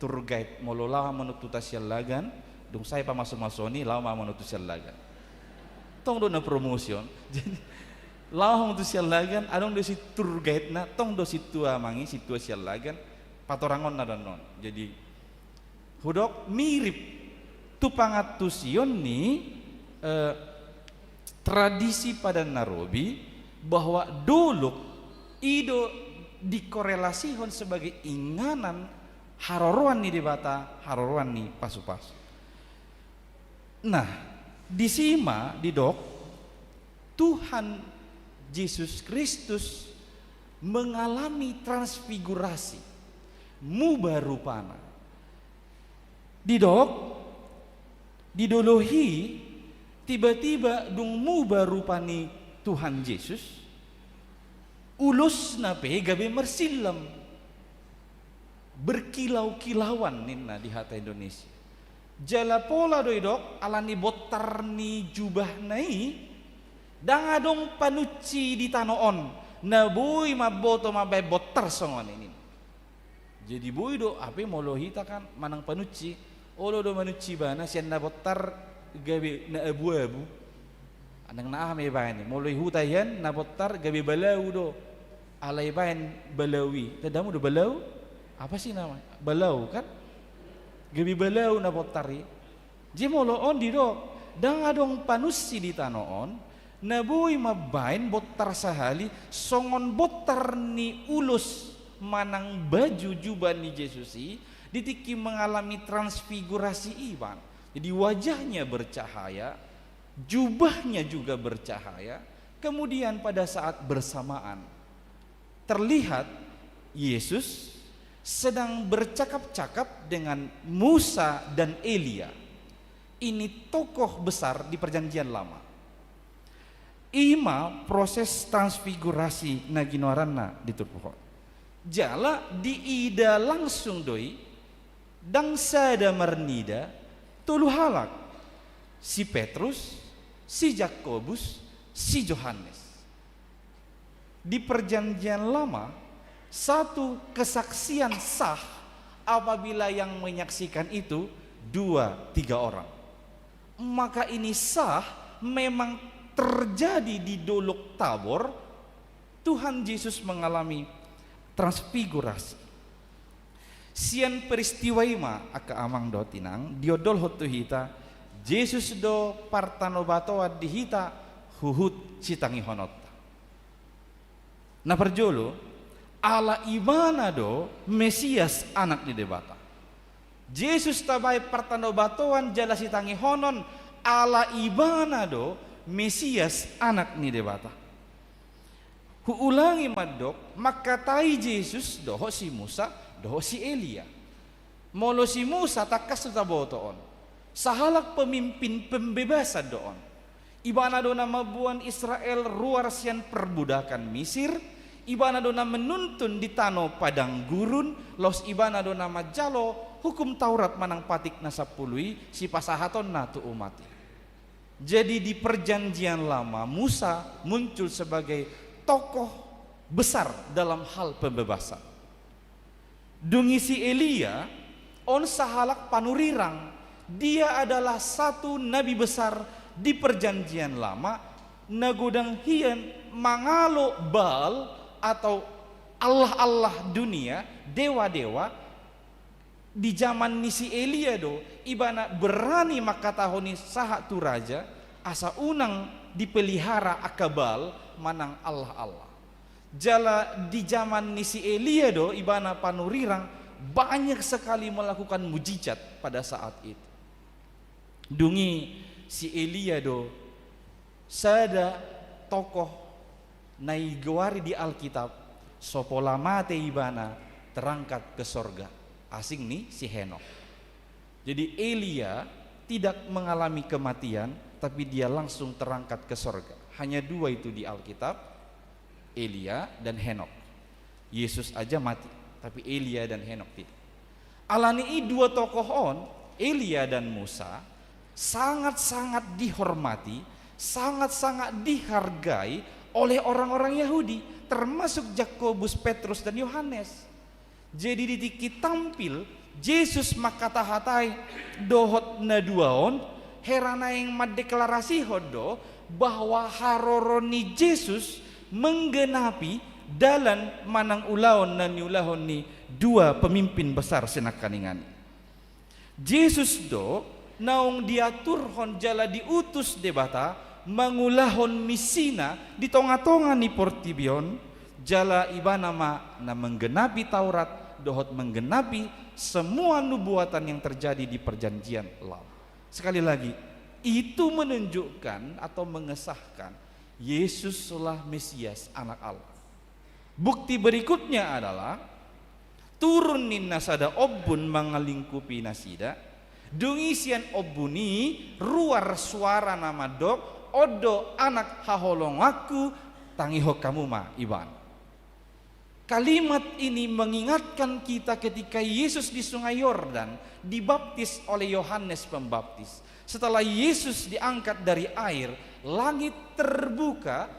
tour guide molo laho hamu tu huta Siallagan, dung sae pamasumasuon i, laho ma hamu tu Siallagan. Tong do na promotion. Jadi laho hamu tu Siallagan, adong do si tour guide na, tong do sintua amang i, sintua Siallagan, patorangonna do annon. Jadi hudok mirip tu pangantusion ni, eh, tradisi Padan Narobi, bahwa dolok i do dikorelasihon sebagai inganan haroroan ni Debata, haroroan ni pasupasu. Nah, disi ma didok Tuhan Jesus Kristus mengalami transfigurasi, muba rupana. Didok, di dolok i, tiba-tiba dung muba rupa ni Tuhan Jesus, ulosna pe gabe marsillam, berkilau-kilauan ninna di hata Indonesia. Jala pola do didok, ala ni bontar ni jubahna i, ndang adong panunci di tano on na boi mamboto mambaen bontar songon i ninna. Jadi boi do, hape molo hita kan manang panunci, olo do manunci ibana sian na bontar gabe na abu-abu. Ndang na aha ma ibaen i. Molo di huta hian na bontar gabe balau do. Alai ibaen balau i. Tanda hamu do balau? Apa sih namanya? Balau kan? Gabe balau na bontar i. Jadi molo on didok, ndang adong panunci di tano on na boi mambaen bontar sahali songon bontar ni ulos manang baju jubah ni Jesus i di tingki mengalami transfigurasi i, Bang. Jadi wajahnya bercahaya, jubahnya juga bercahaya, kemudian pada saat bersamaan terlihat Yesus sedang bercakap-cakap dengan Musa dan Elia. Ini tokoh besar di Perjanjian Lama. I ma proses transfigurasi na ginoaranna di turpuk on. Jala diida langsung do i, ndang sada marnida, tolu halak, si Petrus, si Jakobus, si Johannes. Di Perjanjian Lama, satu kesaksian sah apabila yang menyaksikan itu dua, tiga orang. Maka ini sah memang terjadi di Dolok Tabor, Tuhan Yesus mengalami transfigurasi. Sian peristiwa i ma, angka amang dohot inang, diondolhon tu hita, Jesus do partanobatoan di hita huhut sitangihononta. Na parjolo, ala Ibana do Mesias, Anak ni Debata. Jesus tabaen partanobatoan jala sitangihonon, ala Ibana do Mesias, Anak ni Debata. Huulangi mandok, mangkatai Jesus dohot si Musa, dohot si Elia. Molo si Musa tangkas do taboto on, sahalak pemimpin pembebasan do on. Ibana do na mamboan Israel ruar sian perbudakan Misir, Ibana do na menuntun di tano padang gurun, laos Ibana do na manjalo hukum Taurat manang patik na sampulu i sipasahatonna tu umat i. Jadi di Perjanjian Lama, Musa muncul sebagai tokoh besar dalam hal pembebasan. Dung i si Elia, on sahalak panurirang, dia adalah satu nabi besar di Perjanjian Lama, na godang hian mangalo Baal atau allah-allah dunia, dewa-dewa, di jaman ni si Elia do, ibana berani mangkatahon i sahat tu raja, asa unang dipelihara angka Baal manang allah-allah. Jala di jaman ni si Elia do, ibana panurirang, banyak sekali melakukan mujizat pada saat itu. Dung i si Elia do sada tokoh na digoari di Alkitab, so pola mate ibana terangkat ke sorga, asing ni si Henok. Jadi Elia tidak mengalami kematian, tapi dia langsung terangkat ke sorga. Hanya dua itu di Alkitab, Elia dan Henok. Yesus aja mati, tapi Elia dan Henok tidak. Alani i dua tokoh on, Elia dan Musa, sangat-sangat dihormati, sangat-sangat dihargai oleh orang-orang Yahudi, termasuk Jakobus, Petrus, dan Yohanes. Jadi di tingki tampil, Jesus mangkatahatai dohot na dua on, hera naeng mandeklarasihon do bahwa haroro ni Jesus menggenapi dalan manang ulaon na niulahon ni dua pemimpin besar sinangkaningan i. Jesus do naung diaturhon jala diutus Debata mangulahon misina di tonga-tonga ni portibi on, jala ibana ma na menggenapi Taurat dohot menggenapi semua nubuatan yang terjadi di Perjanjian Lama. Sekali lagi, itu menunjukkan atau mengesahkan Yesuslah Mesias, Anak Allah. Bukti berikutnya adalah turun ninna sada ombun mangalingkupi nasida, dung i sian ombun i ruar suara na mandok, "On do Anak haholonganku, tangihon hamu ma Ibana." Kalimat ini mengingatkan kita ketika Yesus di Sungai Yordan dibaptis oleh Yohanes Pembaptis. Setelah Yesus diangkat dari air, langit terbuka,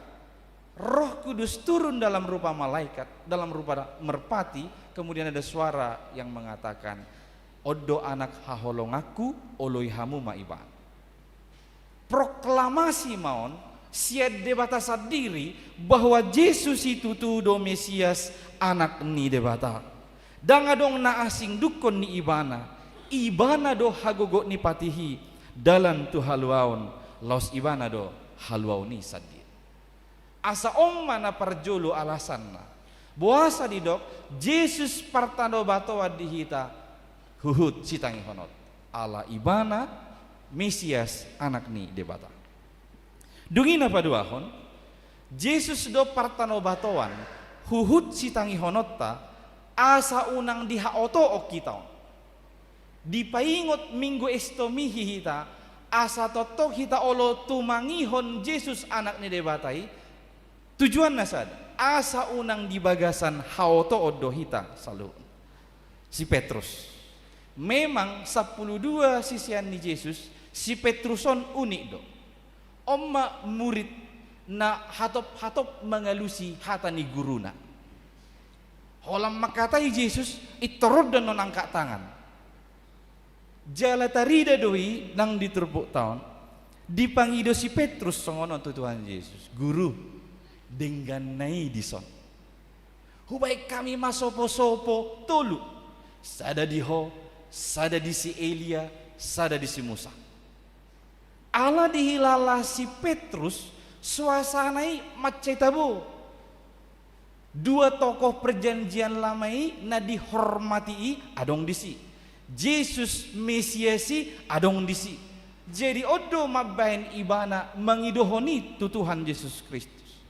Roh Kudus turun dalam rupa malaikat, dalam rupa merpati, kemudian ada suara yang mengatakan, "On do Anak haholonganku, oloi hamu ma Ibana." Proklamasi ma on sian Debata sandiri bahwa Jesus i tutu do Mesias, Anak ni Debata. Ndang adong na asing dungkon ni Ibana. Ibana do hagogot ni patih i, dalan tu haluaon, laos Ibana do haluaon i sandiri. Asa on ma na parjolo alasanna boasa didok Jesus partanobatoan di hita huhut sitangihononta, ala Ibana Mesias, Anak ni Debata. Dung i na paduahon, Jesus do partanobatoan huhut sitangihononta, asa unang dihaotohon hita on. Dipaingot Minggu Estomihi hita, asa tongtong hita olo tumangihon Jesus, Anak ni Debata i, tujuanna sada, asa unang di bagasan haotoon do hita saluhutna. Si Petrus. Memang sampulu dua sisean ni Jesus, si Petrus on unik do. On ma murid na hatop-hatop mangalusi hata ni guruna. Holan mangkatai Jesus, intor on do annon angkat tangan. Jala tarida do i nang di turpukta on, dipangido si Petrus songon on tu Tuhan Jesus, "Guru, dengganna i dison. Hubaen hami ma sopo-sopo tolu, sada di Ho, sada di si Elia, sada di si Musa." Ala dihilala si Petrus, suasana i mansai tabo. Dua tokoh Perjanjian Lama i na dihormati i adong disi. Jesus Mesias i adong disi. Jadi on do mambaen ibana mangidohon i tu Tuhan Jesus Kristus.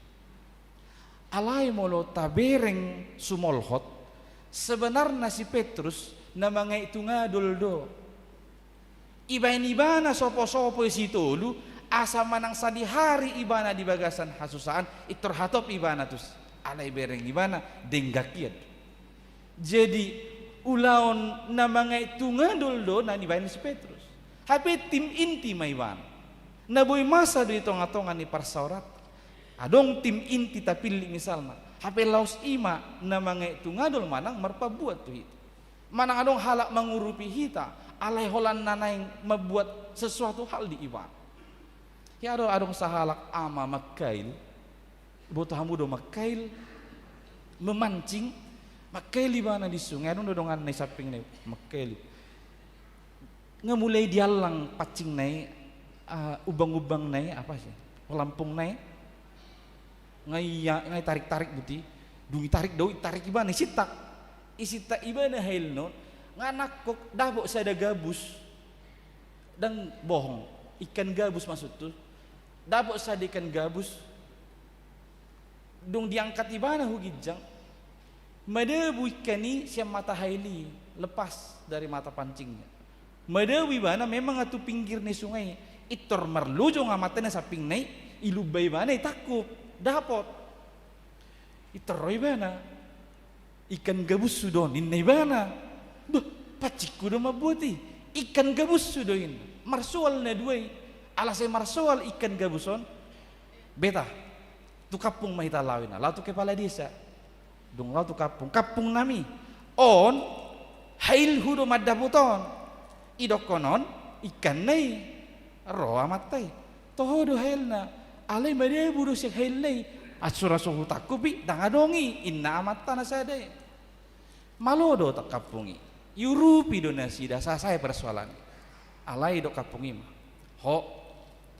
Alai molo tabereng sumolhot, sebenarna si Petrus na mangaek tungadol do. Ibaen ibana sopo-sopo i si tolu, asa manang sadihari ibana di bagasan hasusaan, intor hatop ibana tusi. Alai bereng ibana denggan hian. Jadi, ulaon na mangaek tungadol do na nibaen si Petrus. Hape tim inti ma ibana. Na boi masa do i tonga-tonga ni parsaoranta. Adong tim inti tapillit misalna. Hape laos i ma na mangaek tungadol manang marpambuat tu hita. Manang adong halak mangurupi hita, alai holan na naeng mambuat sesuatu hal di ibana. Ia do adong sahalak ama mangkail, boto hamu do mangkail, memancing, mangkail ibana di sungai, adong do donganna i sampingna i, mangkail. Nga mulai diallang pancingna i, ah, umbang-umbangna i, apa sih, pelampungna i. Nga ia, nga itarik-tarik buti, dung itarik do, itarik ibana, isintak. Isintak ibana hailna on, nga nangkok dapot sada gabus. Ndang bohong, ikan gabus maksudhu. Dapot sada ikan gabus. Dung diangkat ibana hu ginjang, madabu ikan i sian mata hail i, lepas dari mata pancingnya. Madabu ibana memang tu pinggir ni sungai i. Pintor marlojong amanta na sampingna i, ilumba ibana i, tangkup, dapot. Pintor ro ibana. Ikan gabushu do on, ninna ibana. Bah, pansingku do mambuat i. Ikan gabushu do i, ninna. Marsoal na dua i. Ala sai marsoal ikan gabus on, beta, tu kampung ma hita laho, ninna. Laho tu kepala desa. Dung laho tu kampung, kampung nami. On, hailhu do mandapot on. Idokkon on ikanna i. Ro amanta i. Toho do hailna. Alai madabu do sian hailna i. Asura so hutangkup i, ndang adong i, ninna amanta na sada i. Malo do tu kampung i. Iurupi do nasida, sae-sae persoalan i. Alai didok kampung i ma. Ho,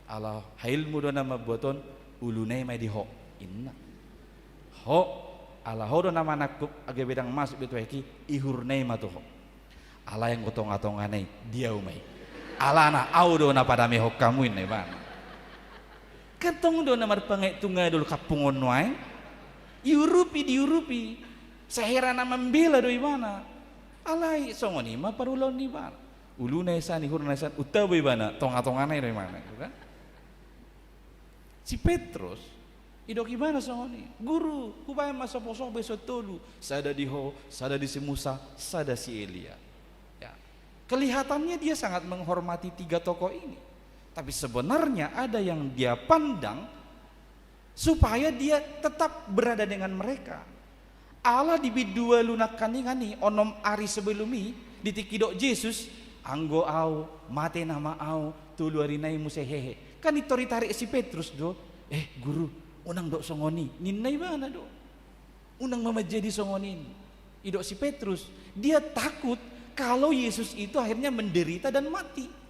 ala hailmu do na mambuat on, uluna i ma di ho, ninna. Ho, ala ho do na manangkup, gabe ndang masuk be tu aek i, ihurna i ma tu ho. Alai anggo tonga-tongana i, di au ma i. Alana, au do na padamehon hamu, ninna ibana. Kan tong do na marpangaek tu ngadol kampung on nuaeng. Iurupi, diurupi. Sai hera na mambela do ibana. Alai songon i ma parulaon ni ibana. Uluna i sian, ihurna i sian, untabo ibana, tonga-tongana i do ibana, gitu kan? Si Petrus, didok ibana songon i, "Guru, hubaen ma sopo-sopo i, songon tolu, sada di ho, sada di si Musa, sada si Elia." Ya. Kelihatannya dia sangat menghormati tiga tokoh ini. Tapi sebenarnya ada yang dia pandang supaya dia tetap berada dengan mereka. Ala di bindu ualu nangkaningan i, onom ari sebelum i, di tingki didok Jesus, "Anggo au, mate nama au, tolu ari nai muse hehe." Kan pintor ditarik si Petrus do, "Eh, Guru, unang dok songon i," ninna ibana do. "Unang ma manjadi songon i," didok si Petrus. Dia takut kalau Yesus itu akhirnya menderita dan mati.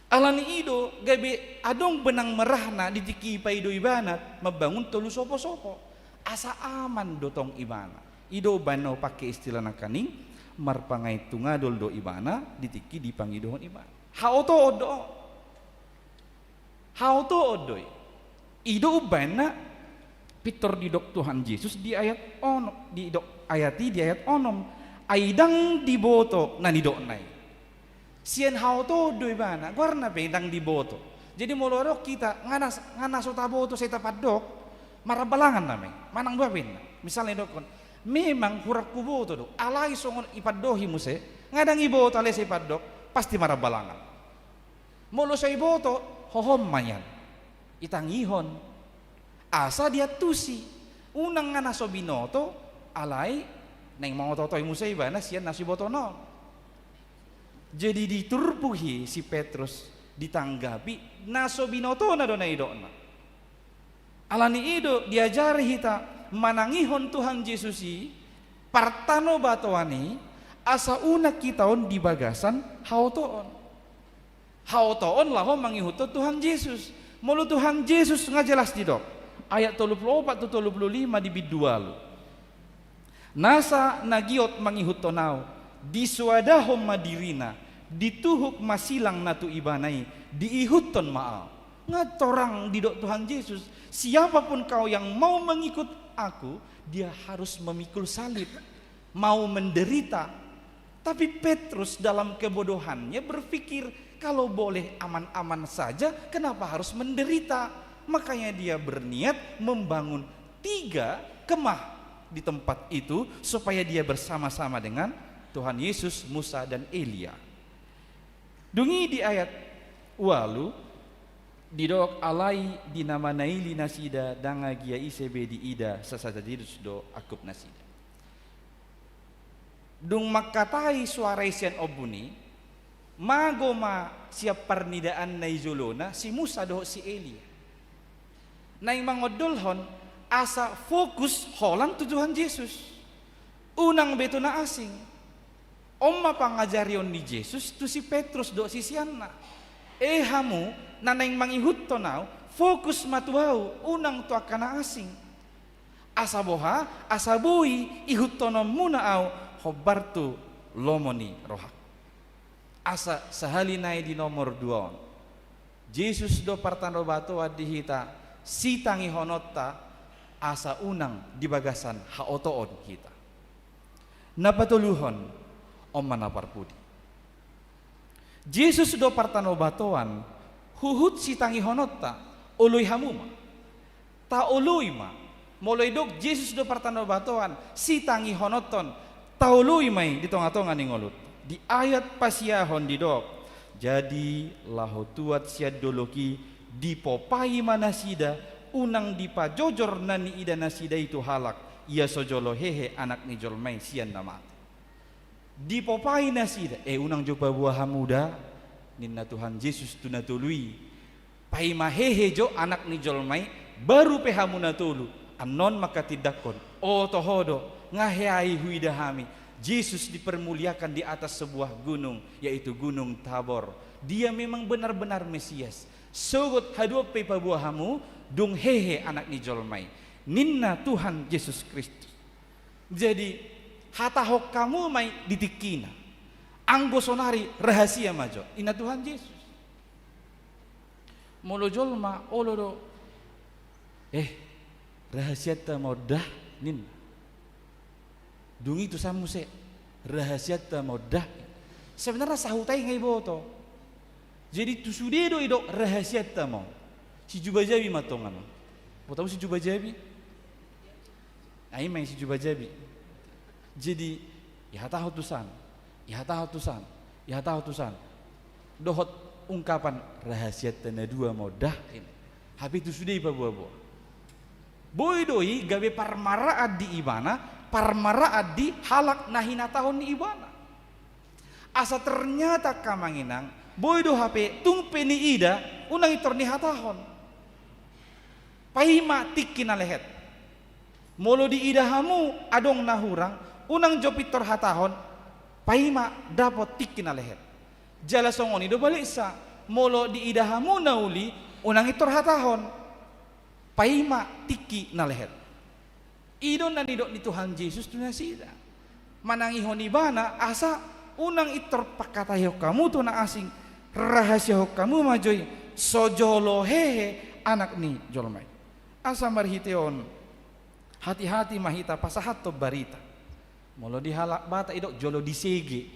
Alani i do, gabe adong benang merahna di tingki i, paido ibana mambangun tolu sopo-sopo. Asa aman do tong ibana. I do umbaen na hupangke istilah nangkaning, marpangaek tu ngadol do ibana, di tingki dipangidohon ibana. Haotoon do. Haotoon do i. I do umbaen na pintor didok Tuhan Jesus di ayat onom, didok ayat i di ayat onom. Ai ndang diboto na nidokna i. Sian haotoon do ibana, goarna pe ndang diboto. Jadi molo adong hita, nga na, nga na so taboto sai tapandok, marambalangan nama i, manang boha pe ninna. Misalna didokkon, memang hurang huboto do, alai songon ipandohi muse, nga ndang iboto alai sai ipandok, pasti marambalangan. Molo sai iboto, hohom ma nian. Itangihon. Asa diantusi. Unang nga na so binoto, alai naeng mangoto-otoi muse ibana sian na so ibotona on. Jadi diturpuk i si Petrus, ditanggapi, na so binotona do na nidokna. Alani i do diajari hita manangihon Tuhan Jesus i, partanobatoan i, asa unang hita on di bagasan haotoon. Haotoon laho mangihuthon Tuhan Jesus. Molo Tuhan Jesus nga jelas didok. Ayat tolu pulu opat tu tolu pulu lima di bindu ualu. Nasa na giot mangihuthon au, disoadahon ma dirina, dituhuk ma silang na tu ibana i, diihuthon ma au. Nga torang didok Tuhan Jesus, siapapun kau yang mau mengikut aku, dia harus memikul salib, mau menderita. Tapi Petrus dalam kebodohannya berpikir, kalau boleh aman-aman saja, kenapa harus menderita? Makanya dia berniat membangun tiga kemah di tempat itu supaya dia bersama-sama dengan Tuhan Yesus, Musa, dan Elia. Dung i di ayat ualu, didok, alai di na manaili nasida ndang agia ise be diida, sasada Jesus do angkup nasida. Dung mangkatai soara i sian ombun i, mago ma sian parnidaanna i jolona si Musa dohot si Elia. Naeng mangondolhon asa fokus holan tu Tuhan Jesus. Unang be tu na asing. On ma pangajarion ni Jesus tu si Petrus dohot siseanna. E hamu, na naeng mangihuthon au, fokus ma tu au, unang tu angka na asing. Asa boha, asa boi ihuthononmuna au hombar tu lomo ni rohangku. Asa sahali nai di nomor dua on. Jesus do partanobatoan di hita, sitangihononta, asa unang di bagasan haotoon hita. Na patoluhon, on ma na parpudi. Jesus do partanobatoan, huhut sitangihononta, oloi hamu ma. Taoloi ma. Molo didok Jesus do partanobatoan, sitangihononhon, taoloi ma i di tongatonga ni ngolunta. Di ayat pasiahon didok, jadi laho tuat sian dolok i, dipopai ma nasida, unang dipajojor na niida nasida i tu halak, ia so jolo hehe Anak ni jolma i sian na mate. Dipopai nasida, eh, unang jo paboa hamu da, ninna Tuhan Jesus tu na tolu i. Paima hehe jo Anak ni jolma i, baru pe hamu na tolu, annon manghatindanghon, oto ho do, nga hea i huida hami. Jesus dipermuliakan di atas sebuah gunung, yaitu Gunung Tabor. Dia memang benar-benar Mesias. Sogot haduan pe ipaboa hamu, dung hehe Anak ni jolma i, ninna Tuhan Jesus Kristus. Jadi, hatahon hamu ma i di tingkina. Anggo sonari rahasia ma jo, ninna Tuhan Jesus. Molo jolma olo do, eh, rahasianta ma on da, ninna. Dung i tusan muse, rahasianta ma on da. Sebenarna sahuta i nga iboto. Jadi tu sude do didok rahasianta ma on. Sijubajabi ma tongon on. Boto hamu sijubajabi? Ai ma i sijubajabi. Jadi, ihatahon tusan, ihatahon tusan, ihatahon tusan. Dohot ungkapan rahasianta na dua ma on da. Hape tu sude ipaboaboa. Boi do i gabe parmaraan di ibana, parmaraan di halak na hinatahon ni ibana. Asa ternyata angka amang inang, boi do hape tung pe niida, unang pintor nihatahon. Paima tingki na lehet. Molo diida hamu adong na hurang, unang jo pintor hatahon, paima dapot tingki na lehet. Jala songon i do baliksa, molo diida hamu na uli, unang pintor hatahon, paima tingki na lehet. I do na nidok ni Tuhan Jesus tu nasida. Manangihon ibana asa unang pintor pangkataihon hamu tu na asing, rahasiahon hamu ma jo i, so jolo hehe Anak ni jolma i. Asa marhite on, hati-hati ma hita pasahathon barita. Molo di halak Batak didok jolo disege,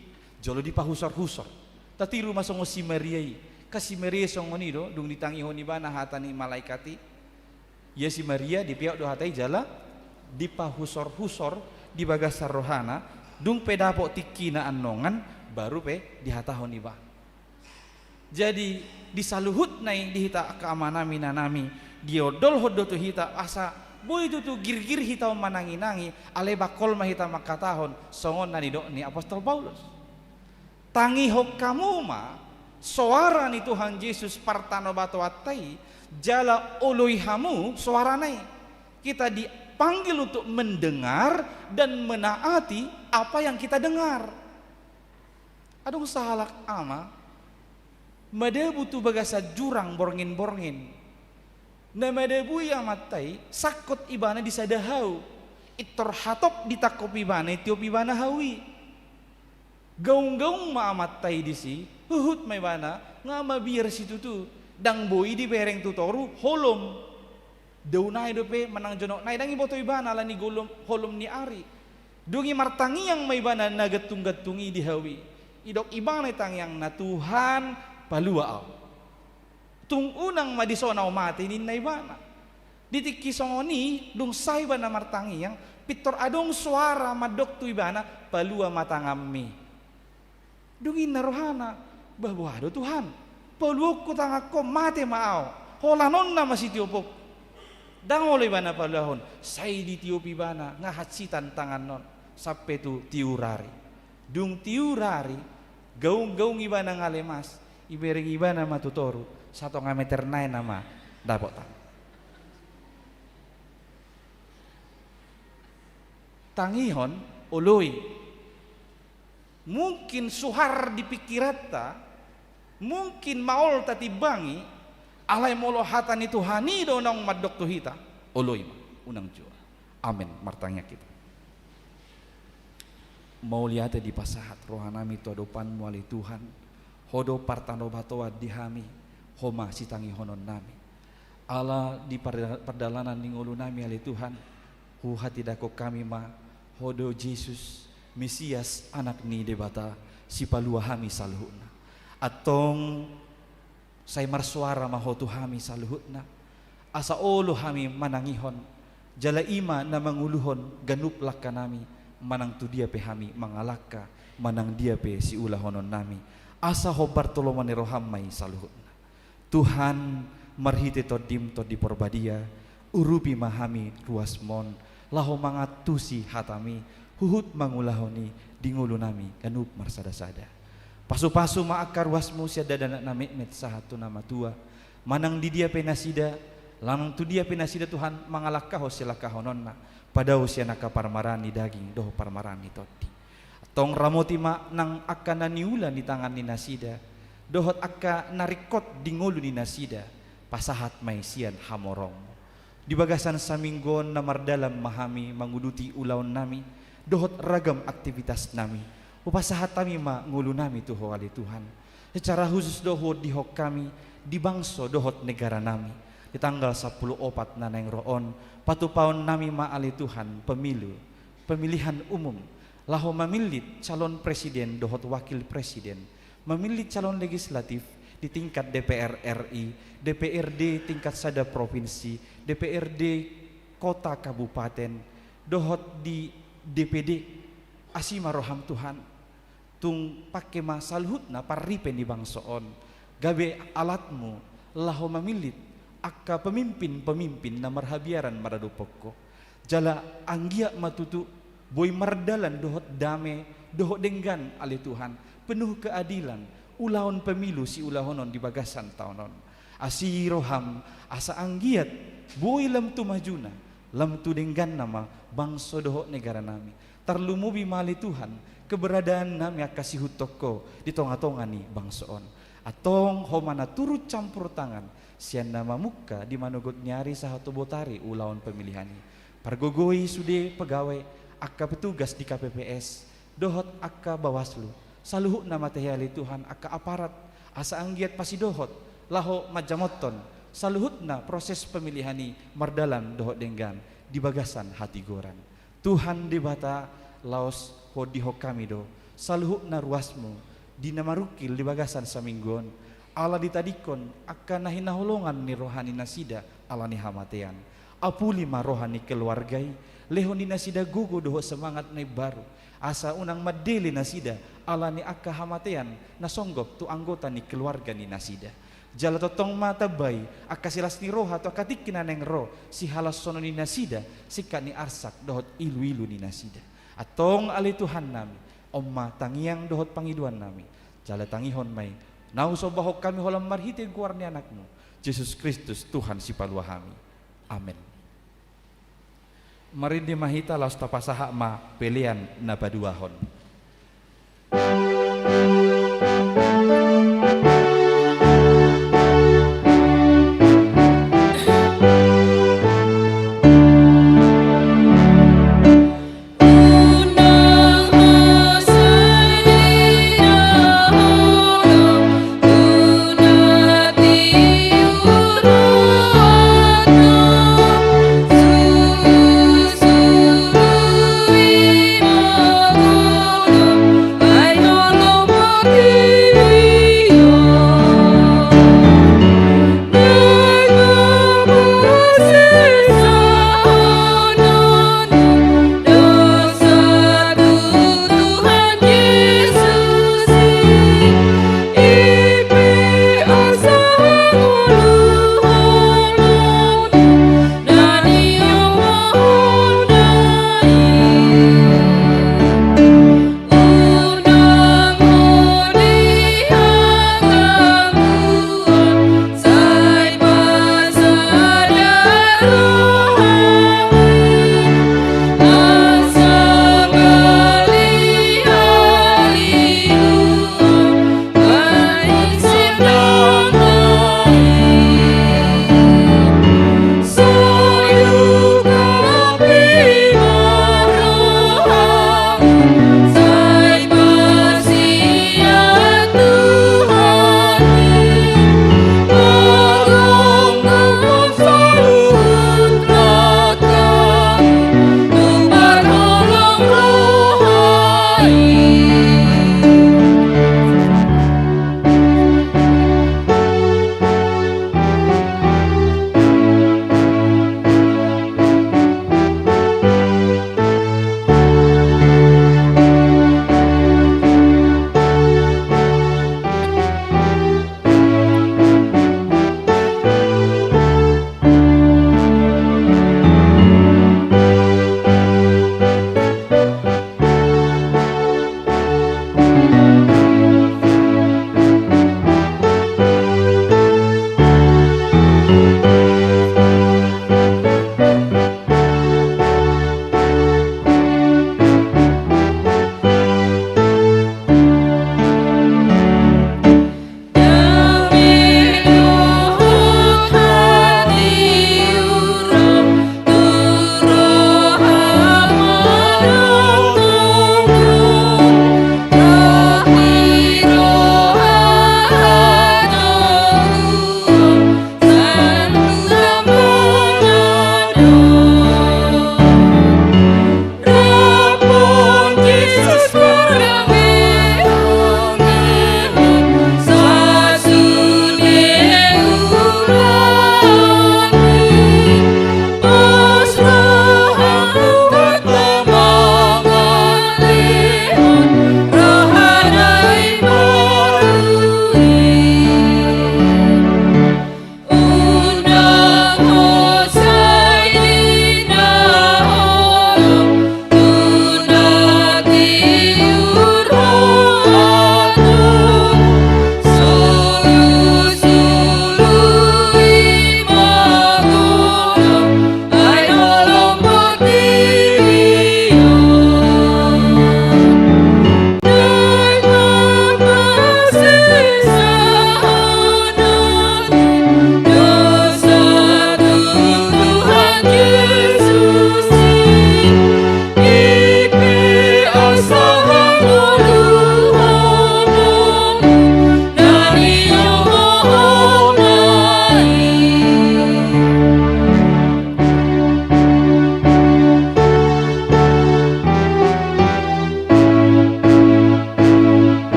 jolo dipahusorhusor. Tatiru ma songon si Maria i. Kan si Maria songon i do, dung ditangihon ibana hata ni malaikat i. Ia si Maria dipeop do hata i jala dipahusorhusor di bagasan rohana, dung pe dapot tingkina annon, baru pe dihatahon ibana. Jadi, di saluhutna i di hita angka amanami, inanami, diondolhon do tu hita asa boi tutu girgir hita on mananginangi, alai bangkol ma hita mangkatahon, songon na nidok ni Apostel Paulus. Tangihon hamu ma soara ni Tuhan Jesus partanobatoanta i, jala oloi hamu soarana i. Kita dipanggil untuk mendengar dan menaati apa yang kita dengar. Adong sahalak ama, madabu tu bagasan jurang borngin-borngin. Na madabui amanta i, sangkot ibana di sada hau. Pintor hatop ditangkop ibana i, tiop ibana hau i. Gaung-gaung ma amanta i disi, huhut ma ibana, nga mabiar situtu, ndang boi dibereng tu toru, holom. Dao nai dope manang jonok nai, ndang iboto ibana ala ni golom, holom ni ari. Dung i martangiang ma ibana na gantung-gantung i di hau i. Didok ibana i tangiangna, Tuhan, palua ahu. Tung unang ma dison ahu mate, ninna ibana. Di tingki songon i, dung sae ibana martangiang, pintor adong soara mandok tu ibana, palua ma tanganmi. Dung ninna rohana, bah, boha do Tuhan, paluahon tanganku, mate ma ahu, holan on nama sitiopon. Ndang olo ibana paluahon, sai ditiop ibana, nga hansitan tangan on, sampe tu tiur ari. Dung tiur ari, gaung-gaung ibana nga lemas, ibereng ibana ma tu toru, satonga meter nai nama dapot tangan. Tangihon, oloi. Mungkin suhar di pingkiranta, mungkin maol tatimbangi, alai molo hata ni Tuhan i do naung mandok tu hita, oloi ma, unang jua. Amen. Martangiang hita. Mauliate dipasahat rohanami tu adopanmu ale Tuhan, Ho do partanobatoan di hami, Ho ma sitangihononnami. Ala di par-, pardalanan ni ngolunami ale Tuhan, huhatindangkon hami ma, Ho do Jesus, Mesias, Anak ni Debata, Sipalua hami saluhutna. Antong sai marsoara ma Ho tu hami saluhutna, asa olo hami manangihon, jala i ma na manguluhon ganup langkanami, manang tu dia pe hami mangalangka, manang dia pe siulahononnami, asa hombar toloman ni roham ma i saluhutna. Tuhan, marhite Tondim, Tondi Porbadia, urupi ma hami ruasmon, laho mangantusi hatami, huhut mangulahon i di ngolunami ganup marsada-sada. Pasu-pasu ma angka ruasmu sian dakdanak na metmet sahat tu na matua, manang di dia pe nasida, manang tu dia pe nasida Tuhan mangalangkahon silangkahononna, padao sian angka parmaraan ni daging dohot parmaraan ni tondi. Antong ramoti ma nang angka na niula ni tangan ni nasida, dohot angka na ringkot di ngolu ni nasida, pasahat ma i sian hamorongmu. Di bagasan saminggu on na mardalan ma hami manguduti ulaonnami, dohot ragam aktivitasnami, hupasahat hami ma ngolunami tu Ho ale Tuhan. Secara khusus do huondihon hami di bangso dohot negaranami. Di tanggal sampulu opat na naeng ro on, patupaonnami ma ale Tuhan pemilu, pemilihan umum, laho mamillit calon presiden dohot wakil presiden, mamillit calon legislatif di tingkat D P R R I, D P R D tingkat sada provinsi, D P R D kota kabupaten, dohot di D P D. Asi ma roham Tuhan, tung pangke ma saluhutna parripe ni bangso on, gabe alatmu laho mamillit angka pemimpin-pemimpin na marhabiaran maradophon Ho. Jala anggiat ma tutu boi mardalan dohot dame, dohot denggan ale Tuhan, penuh keadilan, ulaon pemilu siulahonon di bagasan taon on. Asi roham, asa anggiat boi lam tu majuna, lam tu dengganna ma bangso dohot negaranami. Tarlumobi ma ale Tuhan, keberadaannami angka sihuthon Ho di tonga-tonga ni bangso on. Antong Ho ma na turut campur tangan, sian na mamungka di manogot ni ari sahat tu botari ulaon pemilihan i. Pargogoi sude pegawai, angka petugas di K P P S, dohot angka Bawaslu, saluhutna ma tahe ale Tuhan angka aparat, asa anggiat pasidohot, laho manjamothon saluhutna proses pemilihan i mardalan dohot denggan di bagasan hatigoran. Tuhan Debata, laos huondihon hami do saluhutna ruasmu di na marungkil di bagasan saminggu on, ala ditadingkon angka na hinaholongan ni roha ni nasida ala ni hamatean. Apuli ma roha ni keluarga i, lehon di nasida gogo dohot semangat na imbaru, asa unang mandele nasida ala ni angka hamatean na songgop tu anggota ni keluarga ni nasida. Jala tongtong ma tambai angka silas ni roha tu angka tingki na naeng ro, sihalashonon ni nasida singkat ni arsak dohot ilu-ilu ni nasida. Antong ale Tuhannami, on ma tangiang dohot pangidoannami, jala tangihon ma i na husombahon hami holan marhite goar ni Anakmu, Jesus Kristus, Tuhan Sipalua hami. Amen. Marende ma hita laos tapasahat ma pelean na paduahon.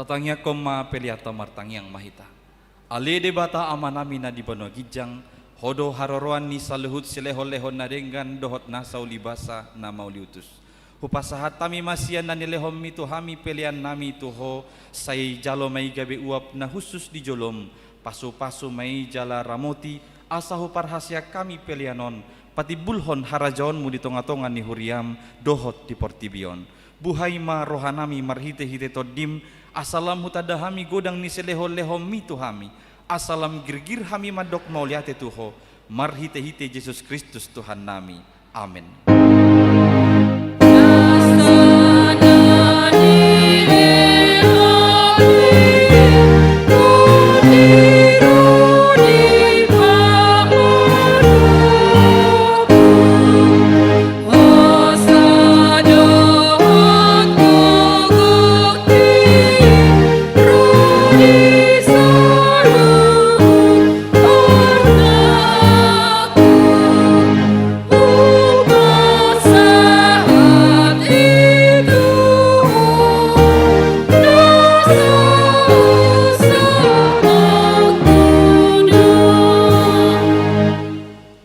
Tatangiangkon ma peleanta. Martangiang ma hita. Ale Debata Amanami na di banua ginjang, Ho do haroroan ni saluhut silehonlehon na denggan dohot nasa ulibasa na mauliutus. Hupasahat hami ma sian na nilehonmi tu hami peleannami tu Ho, sai jalo ma i gabe uap na hushus di jolom, pasupasu ma i jala ramoti, asa huparhaseang hami pelean on patimbulhon harajaonmu di tongatonga ni huriam dohot di portibi on. Buhai ma rohanami marhitehite Tondim, asa lam hutanda hami godang ni silehonlehonmi tu hami, asa lam girgir hami mandok mauliate tu Ho, marhitehite Jesus Kristus Tuhannami. Amen.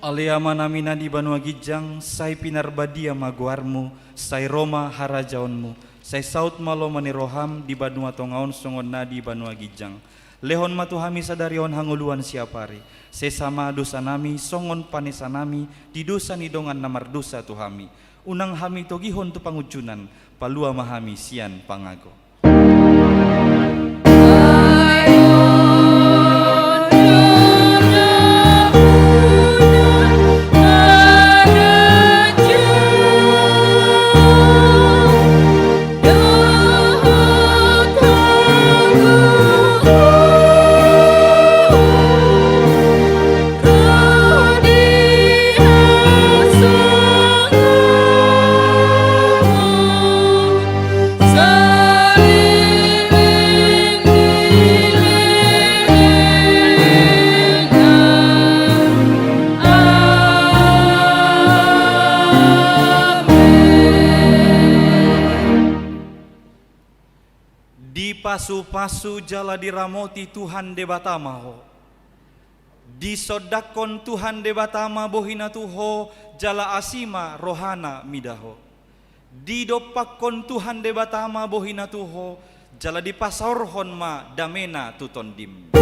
Ale Amanami na di banua ginjang, sai pinarbadia ma goarmu, sai ro ma harajaonmu, sai saut ma lomo ni roham di banua tonga on songon na di banua ginjang. Lehon ma tu hami sadari on hangoluan siapari. Sesa ma dosanami songon panesanami di dosa ni dongan na mardosa tu hami. Unang hami togihon tu pangunjunan, palua ma hami sian pangago. Dipasupasu jala diramoti Tuhan Debata ma ho. Disondangkon Tuhan Debata ma bohina tu ho, jala asi ma rohana mida ho. Didompakkon Tuhan Debata ma bohina tu ho, jala dipasaorhon ma damena tu tondim.